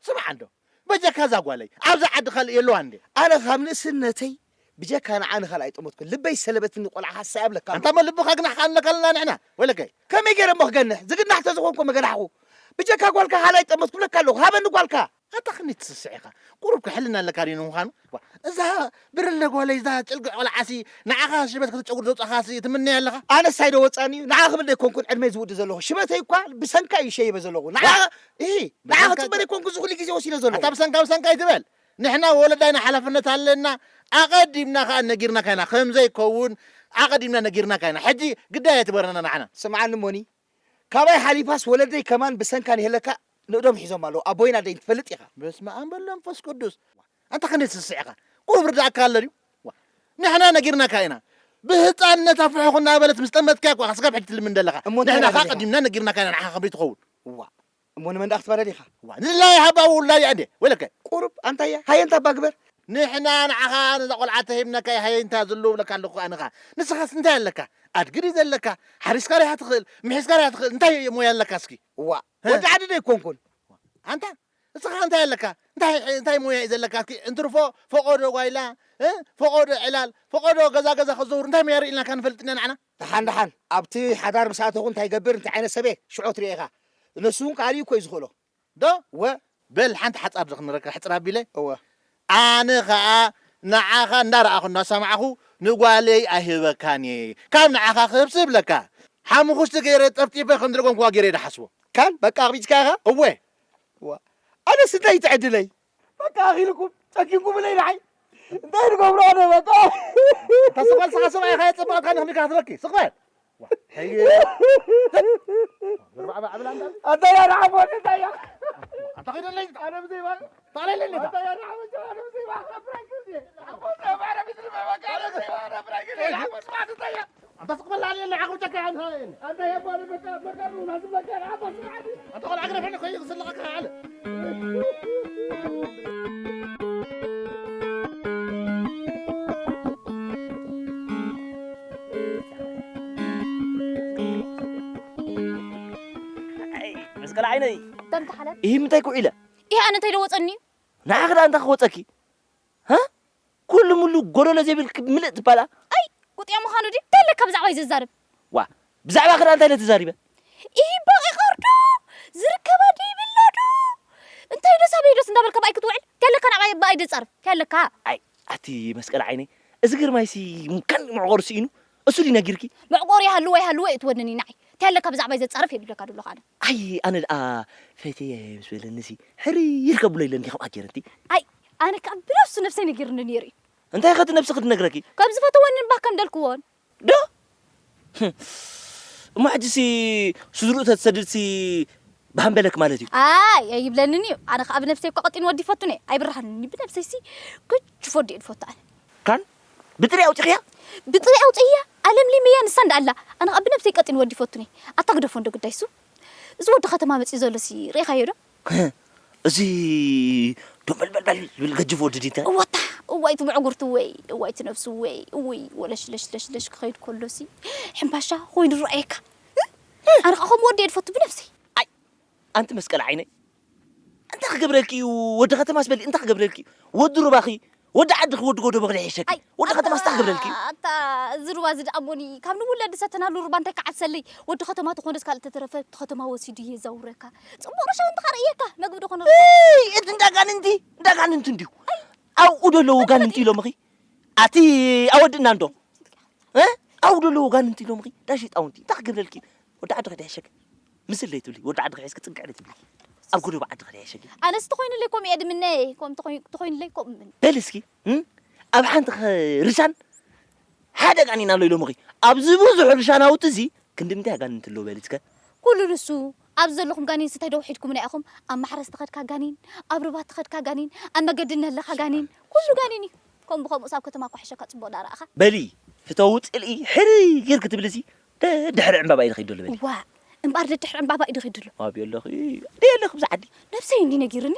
ስምዓ እንዶ፣ በጀካ እዛ ጓለይ፣ ኣብዛ ዓዲ ካልእ የለዋን እንዴ? ኣነ ካብ ንእስነተይ ብጀካ ንዓ ንኻልእ ኣይጠመትኩን። ልበይ ሰለበትኒ ቆልዓ ሓሳይ ኣብለካ። ኣንታ እሞ ልብኻ ግናሕካ ኣለካ ኣለና ንሕና፣ ወለከይ። ከመይ ገይረ እሞ ክገንሕ? ዝግናሕ ተዝኾንኩ መገናሕኹ። ብጀካ ጓልካ ካልእ ኣይጠመትኩ ብለካ ኣለኹ። ሃበኒ ጓልካ። ኣታ ክንደይ ትስስዕ ኢኻ? ቁሩብ ከ ሕልና ኣለካ ድዩ ንምዃኑ? ዋ፣ እዛ ብርለ ጓለይ፣ እዛ ጭልግዕ ቆልዓሲ፣ ንዓኻ ሽበት ክትጨጉር ዘውጻኻሲ ትምነያ ኣለኻ? ኣነስ ኣይዶ ወጻኒ እዩ። ንዓ ክብል ደይኮንኩን ዕድመይ ዝውዲ ዘለኹ። ሽበተይ እኳ ብሰንካ እዩ ሸይበ ዘለኹ። ንዓ፣ ዋ፣ እሂ፣ ንዓ ብሰንካ ክጽበ ደይኮንኩ እዚ ኩሉ ግዜ ወሲደ ዘለኹ። ኣታ ብሰንካ፣ ብሰንካ ኣይትበል። ንሕና ወለዳይና ሓላፍነት ኣለና። ኣቐዲምና ከኣ ነጊርናካ ኢና። ከም ዘይከውን ኣቐዲምና ነጊርናካ ኢና። ሕጂ ግዳይ ኣይትበረና ንዓና። ስምዓኒ ሞኒ፣ ካባይ ሓሊፋስ ወለደይ ከማን ብሰንካ ንሄለካ ንእዶም ሒዞም ኣለዉ። ኣቦይን ኣደይን ትፈልጥ ኢኻ። በስመ ኣብ ወወልድ ወመንፈስ ቅዱስ። ኣንታ ክንደይ ትስስዕ ኢኻ? ቁሩብ ርዳእካ ኣሎ ድዩ? ዋ፣ ንሕና ነጊርናካ ኢና። ብህጻንነታ ፍሑኽ እናበለት ምስ ጠመትካያ እኮ ኢኻ ስጋብ ሕጂ ትልምን ዘለኻ። እሞ እንታይ ንሕና ኸኣ እናበለ ኢኻ? ቀዲምና ነጊርናካ ኢና ንዓኻ ከመይ ትኸውን? ዋ፣ እሞ ንመን ደኣ ክትባደል ኢኻ? ዋ፣ ንድላያ ሃባ ውላያ እንዴ? ወለከ። ቁሩብ ኣንታያ፣ ሃየ እንታ እባ ግበር። ንሕና ንዓኻ ነዛ ቆልዓ ተሂብናካ፣ ሃየ እንታ ዘለዉ ብለካ ኣለኹ ኣነኻ። ንስኻስ እንታይ ኣለካ? ኣድጊ ድዩ ዘለካ? ሓሪስካ ዲኻ ትኽእል? ምሒዝካ ዲኻ ትኽእል? እንታይ ሞያ ኣለካ እስኪ? እዋ፣ እ? ወዲ ዓዲ ዶ ኣይኮንኩን? ኣንታ፣ እስኻ እንታይ ኣለካ? እንታይ፣ እንታይ ሞያ እዩ ዘለካ? እስኪ እንትርፎ ፈቖዶ ጓይላ፣ እ? ፈቖዶ ዕላል፣ ፈቖዶ ገዛ ገዛ ክዘውር እንታይ ሞያ ርኢልናካ ንፈልጥ ኢና ንዓና? ደሓን፣ ደሓን። ኣብቲ ሓዳር ምስ ኣተኹ እንታይ ይገብር፣ እንታይ ዓይነት ሰብ እየ? ሽዑ ትርኢ ኢኻ። ንሱ እውን ካልእ እዩ እኮ እዩ ዝኽእሎ። ዶ? እወ። በል ሓንቲ ሓጻር ዶ ክንረካ ሕጽር ኣቢለ? እወ። ኣነ ኸኣ ንዓኻ እንዳረኣኹ እንዳሰማዕኹ ንጓለይ ኣይህበካን እየ። ካብ ንዓኻ ክህብስ እብለካ። ሓሙኽሽቲ ገይረ ጠፍጢፈ ከም ዝደገምኩዋ ገይረ እየ ዝሓስቦ። ካን በቃ ኣቕቢጽካ ኢኻ? እወ። እዋ። ኣነስ እንታይ ትዕድለይ? በቃ ኣኺልኩም፣ ጨኪንኩምለይ ንዓይ። እንታይ ንገብሮ ኣነ በቃ? እንታ ስቕ በል ስኻ ሰብኣይ ኢኻ የጸበቐትካ ንኽልካ ትበኪ። ስቕ በል። ዋ፣ ሄይ። ኣታ ያ ንዓቦ፣ ኣታ ያ። ኣታ ኸይደለይ። ኣነ ብዘይ ባ-፣ ታለለይ ነታ። ኣታ ያ ንዓቦ፣ ኣነ ብዘይ ባ-፣ ኣነ ብራንክ እየ። ኣቦ፣ ኣነ ብራንክ እየ። ኣነ ብራንክ እየ። ኣታ ስቕ በል፣ ኣነ ዓኹ ጨካ፣ ኣነ። ኣታ ያ፣ ኣነ በቃ፣ በቃ፣ ሩና፣ በቃ፣ ንዓቦ፣ ስምዓኒ። ኣታ ቆልዓ ግደፈኒ፣ ከይደ ክስለቐካ፣ ኣለ። ኣይ፣ መስቀል ዓይነይ። ደም ተሓለል። ይህ ምንታይ ኩዒለ? ይህ ኣነ እንታይ ደወጸኒ? ንዓኺ ደኣ እንታይ ክወጸኪ? ሃ? ኩሉ ሙሉ ጎደሎ ዘይብልኪ ምልእቲ ባላ። ኣይ፣ ቁጥያ ምዃኑ ድዩ? እንታይ ኣለካ ብዛዕባይ ዘዛርብ? ዋ፣ ብዛዕባኺ ደኣ እንታይ ኢለ ተዛሪበ? ኢሂ፣ በቒ ኸርዶ ዝርከባ ዶ ይብላ ዶ? እንታይ ዶ ሳበይ ዶስ እንዳበልካ ብኣይ ክትውዕል? እንታይ ኣለካ ናብኣይ ብኣይ ደጻርፍ? እንታይ ኣለካ? ኣይ፣ ኣቲ መስቀል ዓይነይ፣ እዚ ግርማይሲ ከን መዕቆሪ ስኢኑ፣ እሱ ድዩ ነጊርኪ? መዕቆሪ ይሃልዎ ኣይሃልዎ እየ ትወንኒ ንዓይ። እንታይ ኣለካ ብዛዕባይ ዘጻርፍ የብለካ ዶ ኣለኹ ኣነ። ኣይ፣ ኣነ ደኣ ፈትየ ምስ በለኒሲ፣ ሕርር ከብሎ ኢለ እንዲ ከምኣ ገይረ እንቲ። ኣይ፣ ኣነ ከኣ ብነብሱ ነብሰይ ነጊርኒ ነይሩ እዩ። እንታይ ከ እቲ ነብስኺ ትነግረኪ? ከም ዝፈተወንን ባህ ከም ደልክዎን። ዶ? እሞ ሕጂሲ ስድርኡ ተትሰድድሲ ብሃምበለክ ማለት እዩ። ኣይ ኣይብለንን እዩ። ኣነ ከዓ ብነብሰይ እኮ ቀጢን ወዲ ይፈቱን እየ። ኣይብርሃንን እዩ። ብነብሰይ ሲ ግጅፍ ወዲ እየ ዝፈቱ ኣነ። ካን ብጥሪ ኣውፂኽያ? ብጥሪ ኣውፅያ ኣለምሊመያ ንሳ እንዳኣላ። ኣነ ከዓ ብነብሰይ ቀጢን ወዲ ይፈቱን እየ። ኣታ ግደፎ እንዶ ግዳይ እሱ። እዚ ወዲ ከተማ መፂኡ ዘሎ ሲ ርኢኻዮ ዶ? እዚ ዶመልበልበል ዝብል ገጅፍ ወዲ ዲተ? እወታ እዋይ እቲ ምዕጉርቲ ወይ እዋይ እቲ ነብሱ ወይ እውይ ወለሽ ለሽ ለሽ ለሽ ክኸይድ ከሎ ሲ ሕምባሻ ኮይኑ ዝረኣየካ። ኣነ ከዓ ከምኡ ወዲ እየ ዝፈቱ ብነብሰይ። ኣይ ኣንቲ መስቀል ዓይነይ እንታይ ክገብረልኪ እዩ? ወዲ ከተማስ በሊ እንታይ ክገብረልኪ እዩ? ወዲ ሩባኺ ወዲ ዓድኺ ወዲ ጎደቦኺ ድሕሸኪ። ኣይ ወዲ ኣታ ከተማስ እንታይ ክገብረልኪ እዩ? ኣታ እዚ ሩባ እዚ ደኣ እሞኒ ካብ ንውለድ ዝሰተናሉ ሩባ እንታይ ክዓብሰለይ? ወዲ ከተማ ተኾነስ ካልእ ተተረፈ እቲ ከተማ ወሲዱ እየ ዘውረካ። ጽቡቕ ርሻ እንተ ኸርእየካ መግቢ ደኾነ እይ፣ እቲ እንዳጋንንቲ እንዳጋንንቲ እንዲሁ ኣብኡ ደለዉ ጋንንቲ ኢሎምኺ። ኣቲ ኣወድእና እንዶ እ? ኣብኡ ደለዉ ጋንንቲ ኢሎምኺ። ዳሽ ጣውንቲ እንታይ ክገብረልኪ? ወዲ ዓድኺ ድሕሸኪ። ምስለይ ትብሊ ወዲ ዓድኺ ሒዝኪ ጽግዕ ትብሊ። ኣብ ጎደቦ ዓድኺ ድሕሸኪ። ኣነስ ተኾይኑለይ ከምኡ እየ ድምነ። ከም ተኾይ- ተኾይኑለይ ከምኡ እምነ። በል እስኪ እም? ኣብ ሓንቲ ኸ ርሻን ሓደ ጋኒን ኣሎ ኢሎምኺ። ኣብዚ ብዙሕ ርሻ ናውቲ እዚ ክንዲ ምንታይ ኣጋንንቲ ኣለዎ በሊ እስከ? ኩሉ ንሱ። ኣብዚ ዘለኹም ጋኒን ስታይ ዶ ውሒድኩምና ኢኹም? ኣብ ማሕረስ ተኸድካ ጋኒን፣ ኣብ ርባት ተኸድካ ጋኒን፣ ኣብ መገዲ እነለኻ ጋኒን፣ ኩሉ ጋኒን እዩ። ከም ብኸምኡስ ኣብ ከተማ እኳ ሕሸካ ጽቡቕ ዳረኣኻ። በሊ ፍተዊ ጽልኢ ሕርይ ጌርኪ ትብሊ እዚ ደድሕሪ ዕምባባ እዩ ዝኸይድ ዘሎ በሊ። ዋ እምበኣር ደድሕሪ ዕምባባ እዩ ዝኸይድ ዘሎ። ኣብ የለኺ ደየለኺ ብዛ ዓዲ። ነብሰይ እንዲ ነጊርኒ።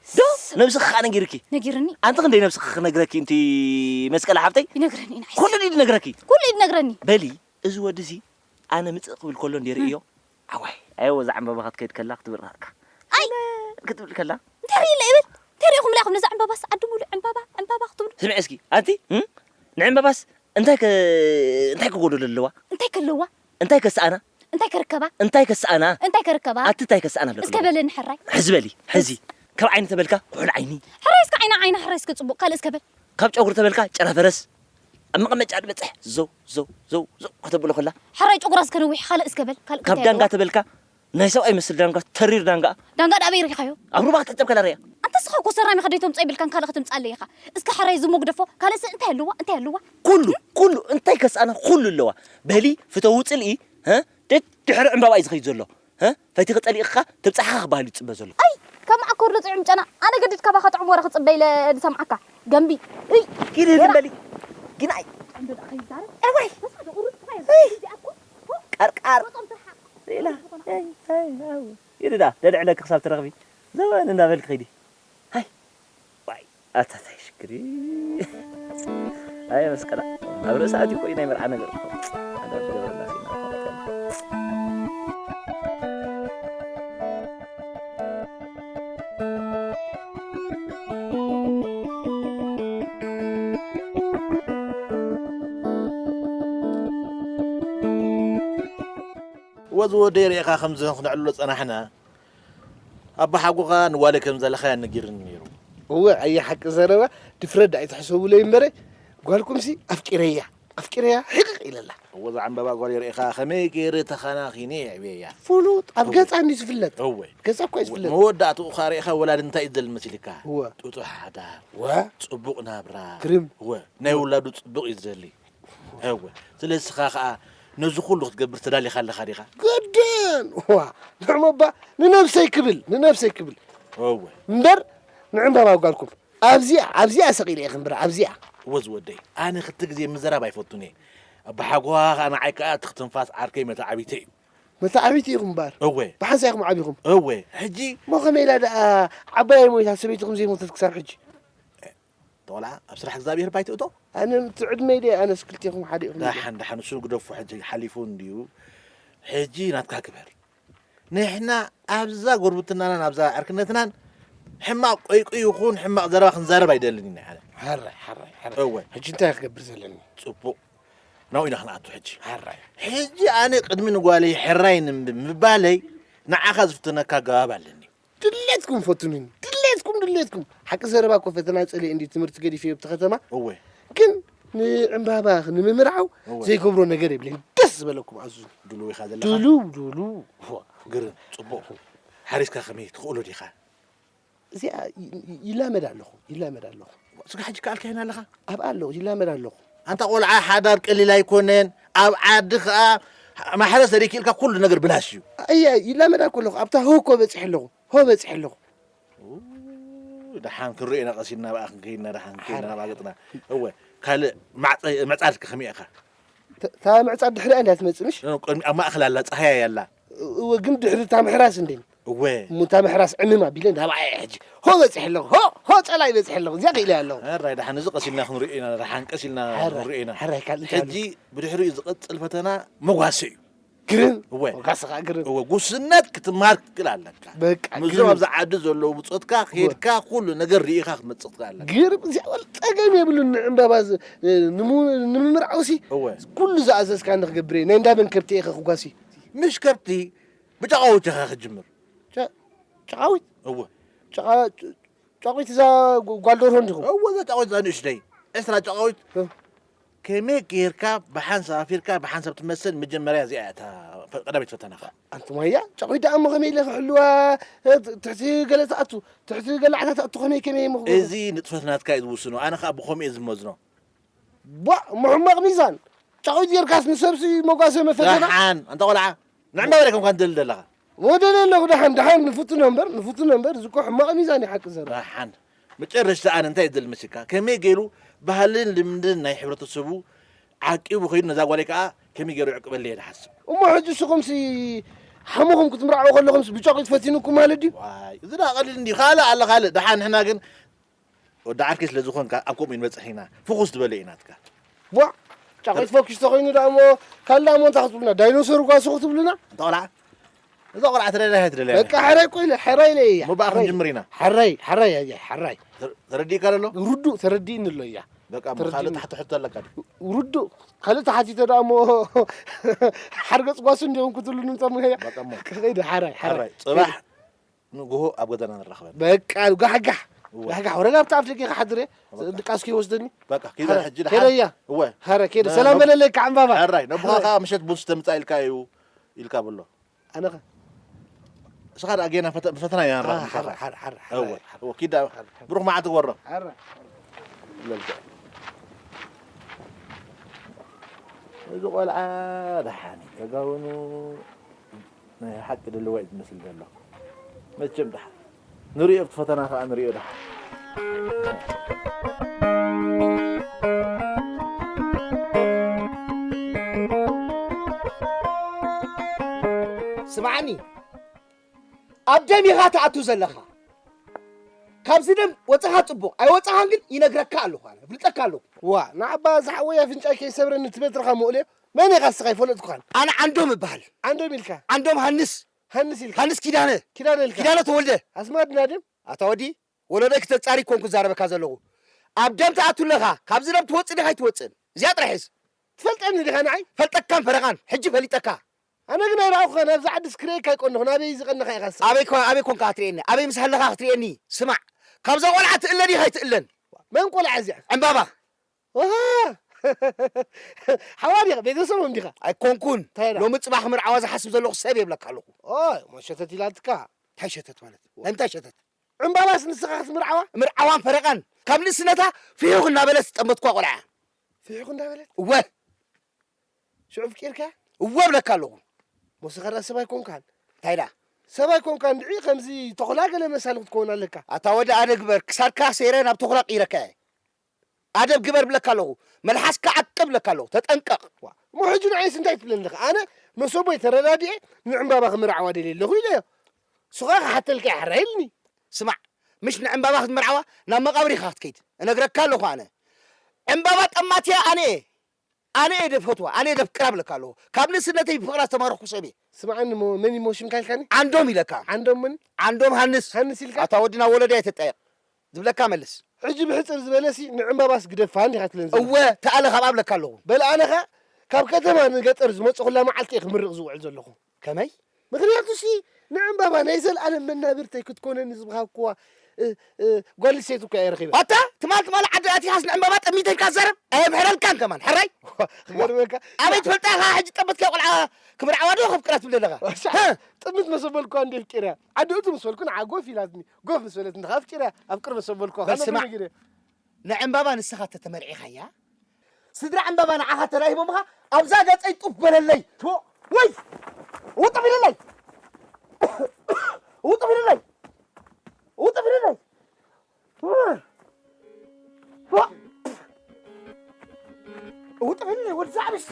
ዶ ነብስኺ ኸኣ ነጊርኪ? ነጊርኒ። ኣንቲ ክንደይ ነብስኺ ክነግረኪ እንቲ መስቀል ሓፍተይ? ይነግረኒ ኢና። ኩሉ ድዩ ዝነግረኪ? ኩሉ እዩ ዝነግረኒ። በሊ እዚ ወዲ እዚ ኣነ ምጽእ ክብል ከሎ እንደ ርእዮ ኣዋይ ኣየወ እዛ ዕምባባ ክትከይድ ከላ ክትብርሃካ ኣይ ክትብል ከላ እንታይ ርእይለ ይብል እንታይ ርእኹም ላይኹም ነዛ ዕምባባስ ዓዲ ሙሉ ዕምባባ ዕምባባ ክትብሉ ስምዒ እስኪ ኣንቲ እም? ንዕምባባስ እንታይ ከ እንታይ ክጎደሎ ኣለዋ እንታይ ከለዋ እንታይ ከስኣና እንታይ ከርከባ እንታይ ከስኣና እንታይ ከርከባ ኣቲ እንታይ ከስኣና ኣለኩ እስከ በለኒ ሕራይ ሕዚ በሊ ሕዚ ካብ ዓይኒ ተበልካ ኩሕል ዓይኒ ሕራይ እስከ ዓይና ዓይና ሕራይ እስከ ጽቡቕ ካልእ እስከ በል ካብ ጨጉሪ ተበልካ ጨረፈረስ ኣብ መቐመጫ ዝበፅሕ ዘው ዘው ዘው ዘው ከተብሎ ከላ ሕራይ ጨጉራ እስከ ነዊሕ ካልእ እስከ በል ካልእ ካብ እንታይ ዳንጋ ኣለዎ? ተበልካ ናይ ሰብኣይ መስል ዳንጋ ተሪር ዳንጋ ዳንጋ ዳበይ ርኢኻዮ ኣብ ሩባ ክትሕጸብ ከላ ርያ ኣንተ ስኻ እኮ ሰራሚ ከደይ ተምጻእ ይብልካን ካልእ ክትምጻእ ኣለይ ኢኻ እስከ ሕራይ ዝሞ ግደፎ ካልእ ስ እንታይ ኣለዋ እንታይ ኣለዋ ኩሉ ኩሉ እንታይ ከስኣና ኩሉ ኣለዋ በሊ ፍተዉ ፅልኢ እ? ደድሕሪ ዕምባባ እዩ ዝኸይድ ዘሎ እ? ፈቲኺ ጸሊእኻ ትብጻሓ ክበሃል እዩ ዝጽበ ዘሎ። ኣይ ከም ዓኮር ዶ ጥዑም ጨና ኣነ ገድድ ካባኻ ጥዑም ወረ ክጽበ ኢለ ዝሰምዓካ ገምቢ እይ ኪዲ ዝም በሊ ግናይ እንዶ ደኣ ከይዛረብ እዋይ በሳ ዶ ቁሩጥ እይ እዚኣ እኮ ቀርቃር ወጾም ትርሓቕ ኢላ ኣይ ኣይ ኣው ይድዳ ደድዕለኪ ክሳብ ትረኽቢ ዘወን እንዳበልክ ኺዲ ሃይ ዋይ ኣታ ታይ ሽግሪ ኣየ መስቀላ ኣብ ርእሲ ኣትዩ ኮዩ ናይ መርዓ ነገር ሓደ ገበረላ ወዚ ወደይ ርኢኻ ከምዚ ክነዕልሎ ጸናሕና ኣባሓጎኻ ንጓለይ ከም ዘለኻያ ነጊርኒ ነይሩ። እወ ኣየ ሓቂ ዘረባ ድፍረት ደኣ ኣይትሕሰቡለይ እምበረ ጓልኩምሲ ኣፍቂረያ ኣፍቂረያ ሕቕቕ ኢለላ። እወ እዛ ዕምበባ ጓለይ ርኢኻ ከመይ ገይረ ተኸናኺነ የዕብየያ። ፍሉጥ ኣብ ገጻ እንዲ ዝፍለጥ። እወ ገጻ እኳ እዩ ዝፍለጥ። መወዳእትኡ ኸኣ ርኢኻ ወላዲ እንታይ እዩ ዝደሊ መሲልካ? እወ ጡጡሕ ሓዳር፣ እወ ጽቡቕ ናብራ። ግርም። እወ ናይ ውላዱ ጽቡቕ እዩ ዝደሊ። እወ ስለዚ ስኻ ኸኣ ነዚ ኩሉ ክትገብር ተዳሊኻ ኣለኻ ዲኻ? ግድን! ዋ ንዕሞ እባ ንነብሰይ ክብል ንነብሰይ ክብል እወ እምበር ንዕምባባ ጓልኩም ኣብዚኣ ኣብዚኣ ሰቒለ እየ ክምብር ኣብዚኣ እወ ዝወደይ ኣነ ክልተ ግዜ ምዘራብ ኣይፈቱን እየ ኣባሓጎኻ ኸኣ ንዓይ ከኣ ትኽትንፋስ ዓርከይ መተዓቢተይ እዩ መተዓቢቲ ኢኹም እምበር እወ ብሓንሳ ኢኹም ዓቢኹም እወ ሕጂ እሞ ከመይ ኢላ ደኣ ዓባየይ ሞይታ ሰበይትኹም ዘይሞተት ክሳብ ሕጂ ተቆልዓ ኣብ ስራሕ እግዚኣብሔር ባይ ትእቶ ኣነ እቲ ዕድመይ ድየ ኣነስ ክልቴኹም ሓደ ኢኹም ኢለ። ደሓን ደሓን እሱ ግደፎ ሕጂ ሓሊፉ እንድዩ ሕጂ ናትካ ግበር ንሕና ኣብዛ ጎርብትናናን ኣብዛ ዕርክነትናን ሕማቕ ቆይቁ ይኹን ሕማቕ ዘረባ ክንዛረብ ኣይደልን ኢና ኣነ ሓራይ ሓራይ ሓራይ እወ ሕጂ እንታይ ክገብር ዘለኒ ጽቡቕ ናብኡ ኢና ክንኣቱ ሕጂ ሓራይ ሕጂ ኣነ ቅድሚ ንጓለይ ሕራይ ንምባለይ ንዓኻ ዝፍትነካ ኣገባብ ኣለኒ ድሌትኩም ፈትኑኒ ድሌትኩም ድሌትኩም ሓቂ ዘረባ እኮ ፈተና ፀሊእ እንዲ ትምህርቲ ገዲፈ ኣብቲ ከተማ እወ ግን ንዕምባባ ንምምርዓው እወ ዘይገብሮ ነገር የብለይን ደስ ዝበለኩም ኣዙ ድሉው ኢኻ ዘለኻ ድሉው ድሉው እወ ግርም ፅቡቕ ሓሪስካ ከመይ ትኽእሎ ዲኻ እዚኣ ይ- ይ- ይላመድ ኣለኹ ይላመድ ኣለኹ ስጋ ሕጂ ከኣልካይን ኣለኻ ኣብኣ ኣለኹ ይላመድ ኣለኹ ኣንታ ቆልዓ ሓዳር ቀሊል ኣይኮነን ኣብ ዓዲ ኸኣ ማሕረስ ተደይክኢልካ ኩሉ ነገር ብላሽ እዩ። ኣያ ይላመዳ እኮ ኣለኹ። ኣብታ ሆ እኮ በጺሐ ኣለኹ። ሆ በጺሐ ኣለኹ። ኡ፣ ደሓን ክንሪኦ ኢና፣ ቀሲልና ብኣ ክንከይድና፣ ደሓን ከይድና ሓር- ናባገጽና። እወ፣ ካልእ ማዕጸ-፣ ምዕጻድከ ከመይ ኢኻ? ተ-፣ እታ ምዕጻድ ድሕሪኣ እንድያ ትመጽእ፣ ምሽ? እ፣ ቅድሚ-፣ ኣብ ማእከል ኣላ፣ ጸሃያ ኣላ። እወ፣ ግን ድሕሪ እታ ምሕራስ እንዴ? እወ። እሞ እታ ምሕራስ ዕምም ኣቢለ ናብኣ እየ ሕጂ። ሆ በጺሐ ኣለኹ፣ ሆ፣ ሆ ጸላኢ በጺሐ ኣለኹ፣ እዚኣ ክኢለ ኣለኹ። ሕራይ፣ ደሓን እዚ ቀሲልና ክንሪኦ ኢና፣ ደሓን ቀሲልና ሕራይ፣ ክንሪኦ ኢና። ሕራይ፣ ካልእ ሕጂ እንታይ ኣሎ? ብድሕሪኡ ዝቕጽል ፈተና መጓሰ እዩ። ግርም። እወ። ወጋስኻ ግርም። እወ፣ ጉስነት ክትመሃር ክትክእል ኣለካ። በቃ፣ ምስዞም ግርም። ኣብዚ ዓዲ ዘለዉ ብጾትካ እወ። ኬድካ ኩሉ ነገር ርኢኻ ክትመጽእ ክትክእል ኣለካ። ግርም፣ እዚኣ ወላ ጸገም የብሉን። ንዕምባባ ዝ-፣ ንሙ-፣ ንምምርዓውሲ እወ። ኩሉ ዝኣዘዝካኒ ክገብር እየ። ናይ እንዳ መን ከብቲ ኢኻ ክጓሲ? ምሽ ከብቲ፣ ብጫቓዊት ኢኻ ክትጅምር። ጫ-፣ ጫቓዊት? እወ። ጫቓ-፣ ጫ-፣ ጫቑት እዛ ጓ-፣ ጓል ደርሆ እንዲኹም? እወ፣ እዛ ጫቑት እዛ ንእሽተይ። ዕስራ ጫቑት። እ። ከመይ ጌርካ ብሓንሳብ ኣፊርካ ብሓንሳብ ትመሰል መጀመርያ እዚኣ እያ እታ ፈ-፣ ቀዳመይቲ ፈተናኻ። ኣንቲ ማያ፣ ጫቑት ደኣ እሞ ከመይ ኢለ ክሕልዋ? እ፣ ት-፣ ትሕቲ ገለ ትኣቱ፣ ትሕቲ ገለ ዓታት ትኣቱ ከመይ፣ ከመይ እሞ ክገብር? እዚ ንጥፈት ናትካ እዩ ዝውስኖ። ኣነ ኸኣ ብኸምኡ እየ ዝመዝኖ። ቧእ፣ እሞ ሕማቕ ሚዛን። ጫቑት ጌርካስ ንሰብሲ መጓሰ መፈተና? ደሓን፣ ኣንታ ቆልዓ። ንዕምባባ ዲኻ እኳ ትደሊ ዘለኻ? ወደለ ኣለኹ፣ ደሓን፣ ደሓን፣ ንፍትኖ እምበር፣ ንፍትኖ እምበር፣ እዚ እኮ ሕማቕ ሚዛን እዩ፣ ሓቂ ዘረባ። ደሓን። መጨረሽታ ኣነ እንታይ ዝደሊ መሲልካ? ከመይ ገይሩ ባህልን ልምድን ናይ ሕብረተሰቡ ዓቂቡ ኸይዱ፣ ነዛ ጓለይ ከኣ ከመይ ገይሩ ይዕቅበለይ እየ ዝሓስብ። እሞ ሕጂ ንስኹምሲ ሓሙኹም ክትምርዓዉ ከለኹምሲ ብጫቑት ፈቲኑኩም ማለት ድዩ? ዋይ፣ እዚ ደኣ ቀሊል እንድዩ። ካልእ ኣለ፣ ካልእ። ደሓን፣ ንሕና ግን ወዲ ዓርከይ ስለ ዝኾንካ፣ ኣብ ከምኡ ንበጽሕ ኢና። ፍኹስ ዝበለ እዩ ናትካ። ቧዕ! ጫቒት ፈኲስ ተኾይኑ ደኣ እሞ፣ ካልእ ደኣ እሞ እንታይ ክትብሉና? ዳይኖሶር ጓሶ ክትብሉና? ኣንታ ቆልዓ፣ እዛ ቆልዓ ትደልያ ኣይትደልያ? በቃ፣ ሕራይ እኮ ኢለ፣ ሕራይ ኢለ እያ። እሞ ብኣ ሕራይ። ክንጅምር ኢና። ሕራይ፣ ሕራይ፣ ኣየ፣ ሕራይ። ተር-፣ ተረዲእካ ደሎ? ርዱእ ተረዲእኒ ኣሎ እያ። በቃ፣ እሞ ተረዲእኒ። ካልእ ታሕቲ ሕቶ ኣለካ ድዩ? ርዱእ። ካልእ ተሓቲተ ደኣ እሞ፣ ሓርገጽ ጓሶ እንዲኹም ክትብሉኒ እንተምኸያ። በቃ እሞ። ክኸይድ፣ ሕራይ፣ ሕራይ። ሕራይ። ጽባሕ ንግሆ ኣብ ገዛና ንራኸበ። በቃ ጋሕጋሕ። እወ። ጋሕጋሕ። ወረ ናብቲ ኣፍ ደገ ክሓድር እየ። በቃ። ድቃስ ከይወስደኒ። በቃ፣ ኪዳ ሕረ፣ ሕጂ ደሓን። ከይደ እያ። እወ። ሐረ፣ ከይደ። ነ-፣ ሰላም ነብ-፣ በለለይ፣ ከዓ ዕምባባ። ሕራይ፣ ነብኻ ሐረ። ከዓ ምሸት ቡን ስተ ምጻእ ኢልካ እዩ፣ ኢልካ በሎ። ኣነኸ? እስኻ ደኣ ጌና ፈተ-፣ ፈተና ኢና ንራኸብ አ፣ ምሳኻ። ሐረ፣ ሐረ፣ ሐረ፣ እወ። ሐረ። እወ፣ ኪዳ ሐረ፣ ሐረ። ብሩኽ መዓልቲ ግበሮ። ሐረ። ለልከ። እዚ ቆልዓ ደሓን እዩ። ተጋውኑ ናይ ሓቂ ደለዋ እዩ ዝመስል ዘሎ። መቸም ደሓን። ንሪኦ ኣብቲ ፈተና ከዓ ንሪኦ ደሓን። ስምዓኒ፣ ኣብ ደም ኢኻ ትኣቱ ዘለኻ። ካብዚ ደም ወጸኻ ጽቡቕ፣ ኣይወጸኻን ግን ይነግረካ ኣለኹ ኣነ፣ እፍልጠካ ኣለኹ። ዋ፣ ንዓባ ዝሓወይ ኣፍንጫይ ከይሰብረኒ እቲ በትርኻ መኡልዮ፣ መን ኢኻ እስኻ ኣይፈለጥኩኻን። ኣነ ዓንዶም እበሃል። ዓንዶም ኢልካ? ዓንዶም ሃንስ። ሃንስ ኢልካ? ሃንስ ኪዳነ። ኪዳነ ኢልካ? ኪዳነ ተወልደ። ኣስማትና ድም? ኣታ ወዲ፣ ወለዶይ ክተጻሪ ኮንኩ ዛረበካ ዘለኹ። ኣብ ደም ትኣቱ ኣለኻ፣ ካብዚ ደም ትወጽእ ዲኻ ኣይትወጽእን? እዚኣ ጥራሕ እየ። ትፈልጠኒ ዲኻ ንዓይ? ፈልጠካን ፈረቓን፣ ሕጂ ፈሊጠካ። ኣነ ግን ኣይረኣኹኻን፣ ኣብዚ ዓዲ ስክሪኤካ ኣይቀነኹን። ኣበይ ዝቐነኻ ኢኻ ንስኻ? ኣበይ ኮ-፣ ኣበይ ኮንካ ክትርእየኒ? ኣበይ ምስ ሃለኻ ክትርእየኒ? ስማዕ፣ ካብዛ ቆልዓ ትእለ ዲኻ ኣይትእለን? መን ቆልዓ እዚኣ? ዕምባባ። ኣሃ! ሓዋ ዲኻ? ቤተሰቦም ዲኻ? ኣይኮንኩን። እንታይ ኢላ? ሎሚ ጽባሕ ምርዓዋ ዝሓስብ ዘለኹ ሰብ የብለካ ኣለኹ። ኦይ፣ እሞ ሸተት ኢላትካ። እንታይ ሸተት ማለት? ናይ ምንታይ ሸተት? ዕምባባስ ንስኻ ክትምርዓዋ? ምርዓዋን ፈረቓን። ካብ ንእስነታ ፊሑኽ እናበለት ዝጠመትኳ ቆልዓ እያ። ፊሑኽ እንዳበለት? እወ። ሽዑ ፍቂርካያ? እወ እብለካ ኣለኹ። ሞስኻ ደኣ ሰብ ኣይኮንካን። እንታይ ደኣ? ሰብ ኣይኮንካን ድዒ፣ ከምዚ ተኹላ ገለ መሳሊ ክትከውን ኣለካ። ኣታ ወዲ ኣደ ግበር፣ ክሳድካ ሰይረ ናብ ተኹላ ቀይረካ እየ። ኣደብ ግበር እብለካ ኣለኹ። መልሓስካ ዓቅብ እብለካ ኣለኹ። ተጠንቀቕ። ዋ፣ እሞ ሕጂ ንዓይስ እንታይ ትብለኒ ኣለኻ? ኣነ መሰቦይ ተረዳዲኤ ንዕምባባ ክምርዓዋ ደልየ ኣለኹ ኢለዮ። ንሱ ኸኣ ክሓተልካ እየ ሕራይ ኢልኒ። ስማዕ፣ ምሽ ንዕምባባ ክትምርዓዋ ናብ መቓብር ኢኻ ክትከይድ። እነግረካ ኣለኹ ኣነ። ዕምባባ ጠማት እያ ኣነ እየ። ኣነ እየ ደፈትዋ፣ ኣነ እየ ደፍቅራ እብለካ ኣለኹ። ካብ ንእስነተይ ብፍቕራ ዝተማረኽኩ ሰብ እየ። ስምዓኒ እሞ፣ መን እዩ እሞ ሽምካ ኢልካኒ? ዓንዶም ኢለካ። ዓንዶም መን? ዓንዶም ሃንስ። ሃንስ ኢልካ? ኣታ ወዲ ናብ ወለደይ ኣይትጠየቕ። ዝብለካ መልስ። ሕጂ ብሕጽር ዝበለሲ ንዕምባባስ ግደፋ እንዲኻ ትብለን ዘለኻ። እወ፣ ተኣለ ካብኣ እብለካ ኣለኹ። በል ኣነ ኸኣ ካብ ከተማ ንገጠር ዝመጽእ ኩላ መዓልቲ እየ ክምርቕ ዝውዕል ዘለኹ። ከመይ? ምኽንያቱሲ ንዕምባባ ናይ ዘልኣለም መናብርተይ ክትኮነኒ ዝብሃግኩዋ፣ እ፣ እ፣ ጓል ኣንስተይቲ እኮ እየ ረኺበ። ኣታ፣ ትማል ትማል ዓዲ ኣቲኻስ ንዕምባባ ጠሚተ ኢልካ ትዛረብ? ኣየምሕረልካን ከማን፣ ሕራይ? ክገርመካ። ኣበይ ትፈልጣ ኢኻ ሕጂ ጠመትካ ቆልዓ ክምርዓዋ ዶ ከፍቅራ ትብል ዘለኻ? ዋሻ፣ ሃ? ጥምት መሰበልኳ እንደ ፍቂርያ። ዓዲ እቱ ምስ በልኩ ንዓ ጎፍ ኢላትኒ። ጎፍ ምስ በለት እንድኻ ኣፍቂርያ፣ ኣፍቅር መሰበልኳ። በል ስማዕ። ነጊረ። ንዕምባባ ንስኻ ተተመርዒኻያ፣ ስድራ ዕምባባ ንዓኻ ተራሂቦምኻ፣ ኣብዛ ገጸይ ጡፍ በለለይ። ቶ፣ ወይ! ውጥፍ ኢለለይ! ውጥፍ ኢለለይ! ውጥፍ ኢለለይ! ውጥፍ ኢለለይ! ወዲ ዛዕብስቲ!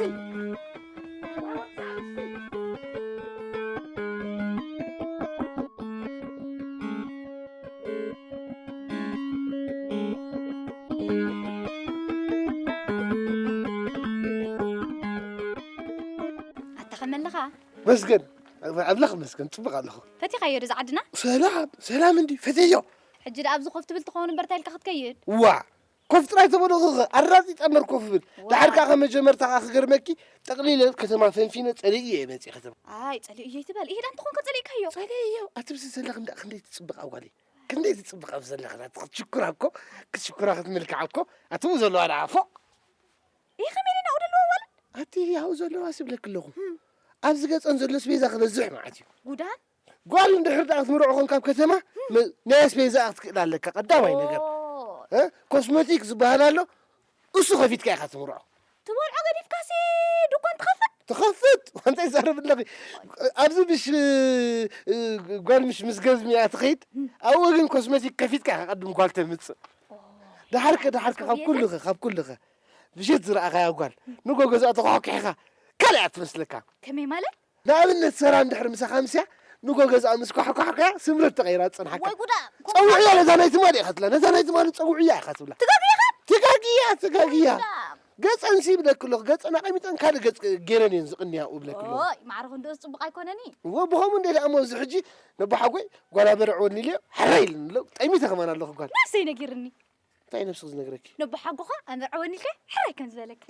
ኣታ ከመለኻ? መስገን፣ ኣምላኽ መስገን፣ ጽቡቕ ኣለኹ። ፈቲኻዮ ዶ ዝዓድና? ሰላም፣ ሰላም እንዲ፣ ፈትየዮ። ሕጂ ደኣ ኣብዚ ኮፍ ትብል ትኸውን እምበር እንታይ ኢልካ ክትከይድ? ዋ፣ ኮፍ ጥራይ ተበልኹ፣ ኣራጺ ጣመር ኮፍ ብል። ዋ። ደሓር ከኣ ከም መጀመርታ ከኣ ክገርመኪ፣ ጠቕሊለ ከተማ ፈንፊነ ጸሊእየ እየ መጺእ ከተማ። ኣይ፣ ጸሊእዮ ይትበል። ኢሂዳ እንተኾንካ ጸሊእካዮ። ጸሊእዮ፣ ኣቲ ብዚ ዘለኺ እንዳ ክንደይ ትጽብቕ ኣጓለይ። ክንደይ ትጽብቕ ኣብ ዘለኺ፣ ናትኺ ክትሽኩራ እኮ፣ ክትሽኩራ ክትምልክዓ እኮ፣ ኣቲ ብኡ ዘለዋ ደኣ ፎቕ። ይኸ ሜሊና ኡደለዋ ዋላ? ኣቲ ያው ዘለዋ ስብለክ ኣለኹ። እም። ኣብዚ ገጸን ዘሎ ስቤዛ ክበዝሕ ማለት እዩ። ጉዳን? ጓል እንድሕር ደኣ ክትምርዖ ኾንካ ኣብ ከተማ፣ እም። መ-፣ ናይ ስቤዛ ክትክእል ኣለካ፣ ቀዳማይ ነገር። ኦ። እ? ኮስሞቲክ ዝበሃል ኣሎ፣ እሱ ከፊትካ ኢኻ ትምርዖ። ትበልዖ ገዲፍካሲ ድኳን ትኸፍት? ትኸፍት? እንታይ ይዛረብ ኣለኺ? ኣብዚ ምሽ፣ እ፣ ጓል ምሽ ምስ ገዝሚኣ ትኸይድ፣ እም። ኣብኡ ግን ኮስሞቲክ ከፊትካ ኢኻ ቀድም ጓል ተምጽእ። ኦ። ደሓርከ፣ ደሓርከ፣ ካብ ኩሉኸ፣ ካብ ኩሉኸ። ምሸት ዝረኣኻያ ጓል፣ ንጎ ገዛኣ ተኳሕኲሕኻ፣ ካልእ እያ ትመስለካ። ከመይ ማለት? ንኣብነት፣ ሰራን ድሕሪ ምሳኻ ኣምስያ፣ ንጎ ገዛኣ ምስ ኳሕኳሕካያ፣ ስምረት ተቐይራ ትጸንሓካ። ወይ ጉዳ! ጸውዕያ ነዛ ናይ ትማሊ ኢኻ ትብላ፣ ነዛ ናይ ትማሊ ጸውዕያ ኢኻ ትብላ። ትጋግያ ኢኻ? ትጋግያ፣ ትጋግያ። ወይ ጉዳ! ገጸን ሲ ይብለኪ ኣለኹ፣ ገጸን ኣቐሚጠን ካልእ ገጽ ገይረን እየን ዝቕንያ እብለኪ ኣለኹ። ኦይ፣ ማዕረ ክንድኡስ ጽቡቕ ኣይኮነን እዩ። እወ፣ ብኸምኡ እንደ ደኣ እሞ፣ እዚ ሕጂ ነቦሓጎይ ጓል ኣበርዕወኒ ኢለዮ፣ ሕራይ ኢሉኒ ኣሎ፣ ጠሚተ ከማን ኣለኹ ጓል። ነብሰይ ነጊርኒ። እንታይ ነብስኺ ዝነግረኪ? ነቦሓጎኻ ኣመርዕወኒ ኢልካ ሕራይ ከም ዝበለካ።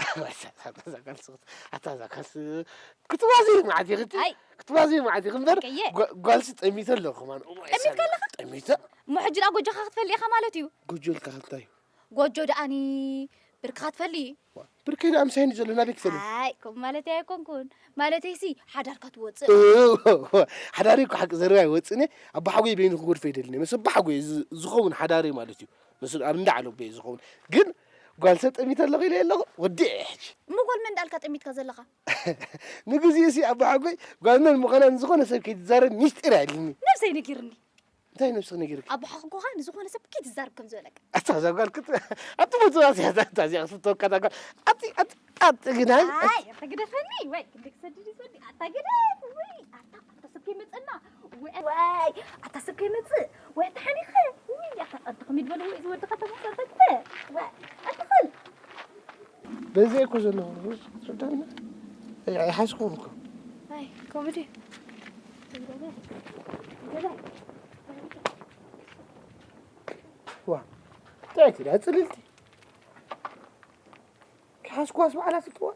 ኣታ እዛ ጓል ስኽት-፣ ኣታ እዛ ጓል ስ-፣ ክትባዝይ መዓት ኢኺ እቲ? ኣይ። ክትባዝይ መዓት ኢኺ እምበር፣ ሓቀየ። ጓ-፣ ጓልሲ ጠሚተ ኣለኹ ከማን። እዋይ፣ ጠሚትካ ኣለኻ? ጠሚተ። እሞ ሕጂ ደኣ ጎጆኻ ክትፈሊ ኢኻ ማለት እዩ? ጎጆ ኢልካ እንታይ እዩ? ጎጆ ደኣኒ ብርክኻ ትፈሊ? ዋ፣ ብርከይ ደኣ ምሳይኒ ዘሎ ናበይ ክፈሊ? ኣይ፣ ከምኡ ማለተይ ኣይኮንኩን። ማለተይሲ ሓዳርካ ትወጽእ። እወ፣ ሓዳረይ እኮ ሓቂ ዘረባ ኣይወጽእን እየ። ኣቦሓጎይ በይኑ ክጎድፎ ይደልን እየ። ምስ ኣቦሓጎይ ዝ-፣ ዝኸውን ሓዳረይ ማለት እዩ። ምስ ኣብ እንዳ ዓለቦ እየ ዝኸውን። ግን ጓል ሰብ ጠሚተ ኣለኹ ኢለ ኣለኹ፣ ወዲዐ እየ ሕጂ። እሞ ጓል መን እንዳልካ ጠሚትካ ዘለኻ? ንግዚኡ ሲ ኣቦሓጎይ ጓል መን ምዃና ንዝኾነ ሰብ ከይትዛረብ ሚስጢር እያ ኢሉኒ። ነብሰይ ነጊርኒ። እንታይ ነብስኺ ነጊርኪ? ኣቦሓጎኻ ንዝኾነ ሰብ ከይትዛረብ ከም ዝበለካ። ኣታ እዛ ጓል ክት-፣ ኣቲ ሞት እዚኣ፣ ኣታ እዚኣ ክትፍተወካ እታ ጓል። ኣቲ፣ ኣቲ፣ ኣቲ ግናይ። ኣይ፣ ኣታ ግደፈኒ። ወይ፣ ክንደይ ክሰድድ ይሰዲ። ኣታ ግደፍ። ወይ፣ ኣታ፣ ኣታ ሰብ ከይመጽእና። ወይ፣ ወይ፣ ኣታ ሰብ ከይመጽእ። ወይ፣ ኣታ ሓኒኸ። ወይ፣ ኣታ፣ ኣታ ከመይ ዝበለ ወይ፣ ዝወድኻ ተመሰልተክተ። ወይ፣ ኣታ ኸል። በዚ እኮ ዘለኹ፣ ትርዳእና? ኣይ፣ ኣይሓዝኩን እኮ። ኣይ፣ ኮሜዲ። ዋ፣ እንታይ ትዳ ጽልልቲ? ክሓዝኩዋስ ባዕላ ትጥዋ።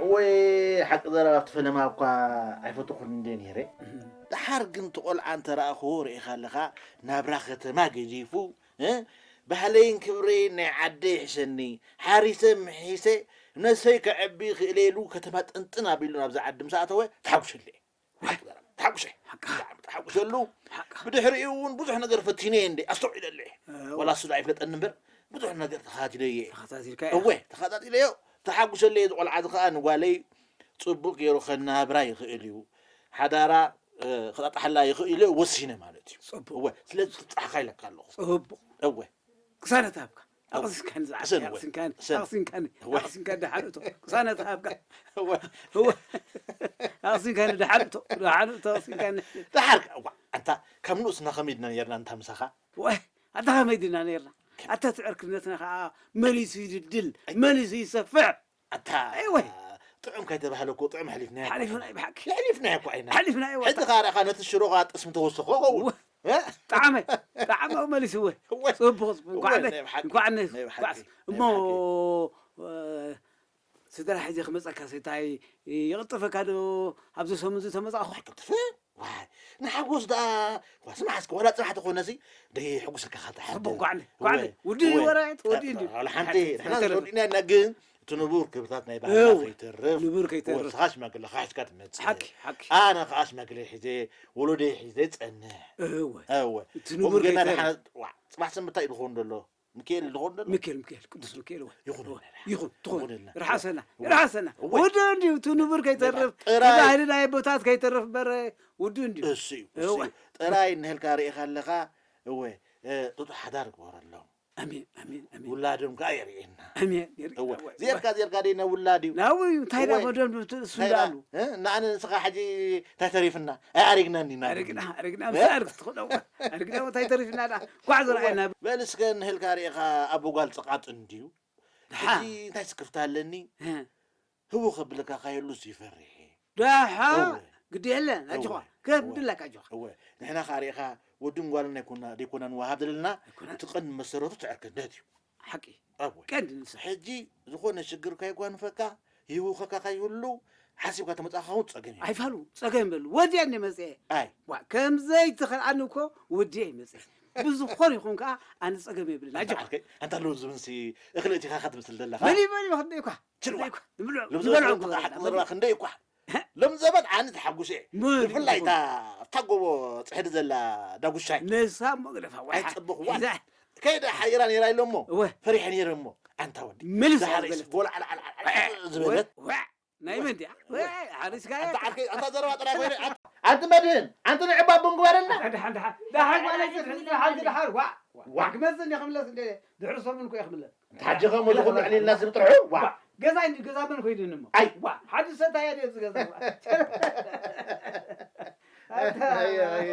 ወይ ሓቂ ዘረባ ኣብቲ ፈለማ እኳ ኣይፈተኹን እንደ ነይረ። ደሓር ግን እቲ ቆልዓ እንተ ረኣኽዎ ርኢኻ ኣለኻ፣ ናብራ ከተማ ገዲፉ፣ እ? ባህለይን ክብረይን ናይ ዓደይ ይሕሸኒ፣ ሓሪሰ ምሒሰ ነሰይ ከዕቢ ክእለ ኢሉ ከተማ ጥንጥን ኣቢሉ ናብዛ ዓዲ ምስ ኣተወ ተሓጉሸለ። ተሓጉሸ። ብጣዕሚ ተሓጉሸሉ። ብድሕሪኡ እውን ብዙሕ ነገር ፈቲነ እየ እንደ ኣስተውዒለሉ እየ። ዋላ እሱ ኣይፍለጠኒ እምበር ብዙሕ ነገር ተኸታቲለ እየ። ተኸታቲልካ እየ። እወ፣ ተኸታቲለዮ። ተሓጉሸለይ። እዚ ቆልዓ እዚ ኸዓ ንጓለይ ጽቡቕ ገይሩ ኸናብራ ይኽእል እዩ። ሓዳራ፣ እ፣ ክጣጣሓላ ይኽእል እዩ ወሲነ ማለት እዩ። ጽቡቕ። እወ፣ ስለዚ ትብጻሕካ ኢለካ ኣለኹ። ጽቡቕ። እወ። ቅሳነት ሃብካ። እወ። ኣቕሲንካኒ ዝዓርከይ፣ ቅሰን እወ። ኣቕሲንካኒ፣ ቅሰን። ኣቕሲንካኒ፣ እወ። ኣቕሲንካኒ ደሓን እቶ። ቅሳነት ሃብካ። እወ። እወ። ኣቕሲንካኒ ደሓን እቶ፣ ደሓን እቶ ኣቕሲንካኒ። ደሓር፣ እዋ፣ ኣንታ ካብ ንኡስና ከመይ ድና ነርና ኣንታ ምሳኻ? ወይ፣ ኣንታ ከመይ ድና ነርና? ኣታ ትዕርክነትና ኸዓ መሊሱ ይድልድል፣ መሊሱ ይሰፍሕ። ኣታ፣ እወ። ጥዑም ከይተባህለ እኮ ጥዑም ኣሕሊፍናዮ። ሓሊፍናዮ ብሓቂ። ኣሕሊፍናዮ እኮ ኣይና። ኣሕሊፍናዮ ሕጂ እታ። ኸኣ ርኣኻ ነቲ ሽሮ ኸኣ ጥስሚ ተወሰኾ ኸውን። እወ። እ? ጣዕመ፣ ጣዕመ መሊሱ እወ። እወ። ጽቡቕ፣ ጽቡቕ። እወ፣ እንኳዕ ነ-፣ ናይ ብሓቂ፣ እንኳዕ ነ-፣ ናይ ብሓቂ፣ እንኳዕስ። ናይ እሞ፣ ብሓቂ። እ፣ ስድራ ሒዘ ክመጸካ ሰይታይ ይቕልጥፈካ ዶ ኣብዚ ሰሙን እዚ ተመጻእኹ? ኣይቅልጥፍን። ዋይ፣ ንሓጎስ ደኣ፣ ዋ፣ ስማዕ እስከ፣ ዋላ ጽባሕ ተኾነሲ፣ ደይ ሕጉሰካ ኸታ ሓደ። ጽቡቕ፣ ጓዕኒ፣ ጓዕኒ። እወ፣ ውዲ እወ። ወረ፣ ተወዲ እንዲ። ዋላ ሓንቲ፣ ንሕና ተረፍ። ተወዲእና ኢና ግን፣ እቲ ንቡር ክብርታት ናይ ባህልና እወ። ከይተርፍ። ንቡር ከይተርፍ። እወ፣ ንስኻ ሽማግለ ሒዝካ ትመጽእ። ሓቂ፣ ሓቂ። ኣነ ኸኣ ሽማግለ ሒዘ፣ ወለዶይ ሒዘ ጸንሕ። እወ። እወ። እቲ ንቡር ከምኡ ጌርና ከይተርፍ። ንሓ-፣ ዋ፣ ጽባሕ ሰንበት እንታይ እዩ ዝኸውን ዘሎ? ሚካኤል ዝኸውን ዘሎ? ሚካኤል፣ ሚካኤል፣ ቅዱስ ሚካኤል፣ እወ። ይኹን እወ። ይኹን፣ ትኹን። ይኹንልና። ርሓሰና፣ እወ። ርሓሰና። እወ። ውዱ እንዲዩ፣ እቲ ንቡር ከይተርፍ፣ እወ። ጥራይ፣ እቲ ባህሊ ናይ ኣቦታት ከይተርፍ በረ፣ ውዱ እንዲዩ። እሱ እዩ፣ እሱ እወ። እዩ። ጥራይ እንሄልካ ርኢኻ ኣለኻ፣ እወ፣ እ፣ ጥጡሕ ሓዳር ግበረሎም። ኣሜን፣ ኣሜን፣ ኣሜን። ውላዶም ከኣ የርእየና። ኣሜን፣ የርእየና፣ እወ። እወ፣ ዜርካ፣ እወ። ዜርካ ደይ ናብ ውላድ እዩ። ናው እንታይ እወ። ዳሞ ደም ትእሱ እንታይ ዳ-፣ እንዳሉ። እ? ንኣነ ንስኻ ሕጂ እንታይ ተሪፍና? ኣይ ኣሪግናኒ ኢና ኣሪግና፣ ኣሪግና፣ እ? ምሳር ክትኾን እወ። ኣሪግና እንታይ ተሪፍና ዳ? ጓዕ ዝረኣየና። እወ። በል እስከ እንሄልካ ርኢኻ ኣቦ ጓል ጽቓጥ እንድዩ። ደሓ። ሕጂ እንታይ ስክፍታ ኣለኒ? እ። ህው ከብለካ ካየሉስ ይፈርሕ። ደሓ። እወ። ግዲ የለን፣ ኣጆኻ። እወ። ከብለካ ኣጆኻ። እወ። ንሕና ከኣ ርኢኻ ወድን ጓልን ኣይኮና-፣ ደይኮናን ወሃብ ዘለና፣ ኣይኮናን። እቲ ቀንዲ መሰረቱ ትዕርክነት እዩ። ሓቂ። እወ። ቀንዲ ንሳ። ሕጂ ዝኾነ ሽግር ካየጓንፈካ፣ ይህውኸካ ካይህሉ፣ ሓሲብካ ተመጻኻ እውን ጸገም እዩ። ኣይፋሉ፣ ጸገም በሉ። ወዲያ እንደ መጽአ። ኣይ። ዋ፣ ከም ዘይትኽእልኣኒ እኮ ወዲያ ይመጽእ። ብዝኾነ ይኹን ከኣ ኣነ ጸገም የብልን። ኣንታ ኣጆኻ። ዓርከይ፣ ኣንታ ሎሚ ዘበንሲ እኽሊ እቲኻ ኸትመስል ዘለኻ? በሊ፣ በሊ፣ ክንደይ እኳ፣ ችልዋ። ክንደይ እኳ፣ ንብልዖ፣ ሎሚ ንበልዖ ዘበን እኳ ግበረና፣ ሓቂ በሊ። ዘረባ ክንደይ እኳ? ሎሚ ዘበን ኣነ ተሓጉሰ እየ። ምን ብፍላይ ይኹን? እታ ኣብታ ጎቦ ጽሕዲ ዘላ ዳጉሻይ። ንሳ እሞ ግደፋ፣ ወይ ኣይጸበኹዋን። ሒዛ። ከይደ ሓይራ ነይራ ኢለ እሞ፣ እወ። ፈሪሐ ነይረ እሞ። ኣንታ ወዲ። ምልስ ደሓር ዝበለት። ጎል ዓል ዓል ዓል ዓል ዝበለት። ወ-፣ ወ-፣ ናይ መን ድያ? ወ-፣ ሓሪስካ ኣንታ እያ? ዓርከይ፣ ኣንታ ዘረባ ጥራይ ኮይነ፣ ኣንታ፣ ኣንቲ መድህን፣ ኣንቲ ንዕባ ቡን ግበረልና። ደሓን፣ ደሓን፣ ደሓን፣ ደሓን፣ ደሓን፣ ደሓን፣ ዋ፣ ዋ፣ ዋ። ክመጽእ እንደ ክምለስ እንደ ድሕሪ ሰሙን እኮ እየ ክምለስ። እንተ ሓጂ ኸምኡ ዝኹሉ ዕሊልና ዝብጥርሑ፣ ዋ። ዋ፣ ገዛ እንዲ፣ ገዛ መን ኮይኑኒ እሞ? ኣይ። ዋ፣ ሓዲ ሰታይ እየ ዝገዛ፣ ዋ። ኣይ፣ ኣይ፣ ኣይ።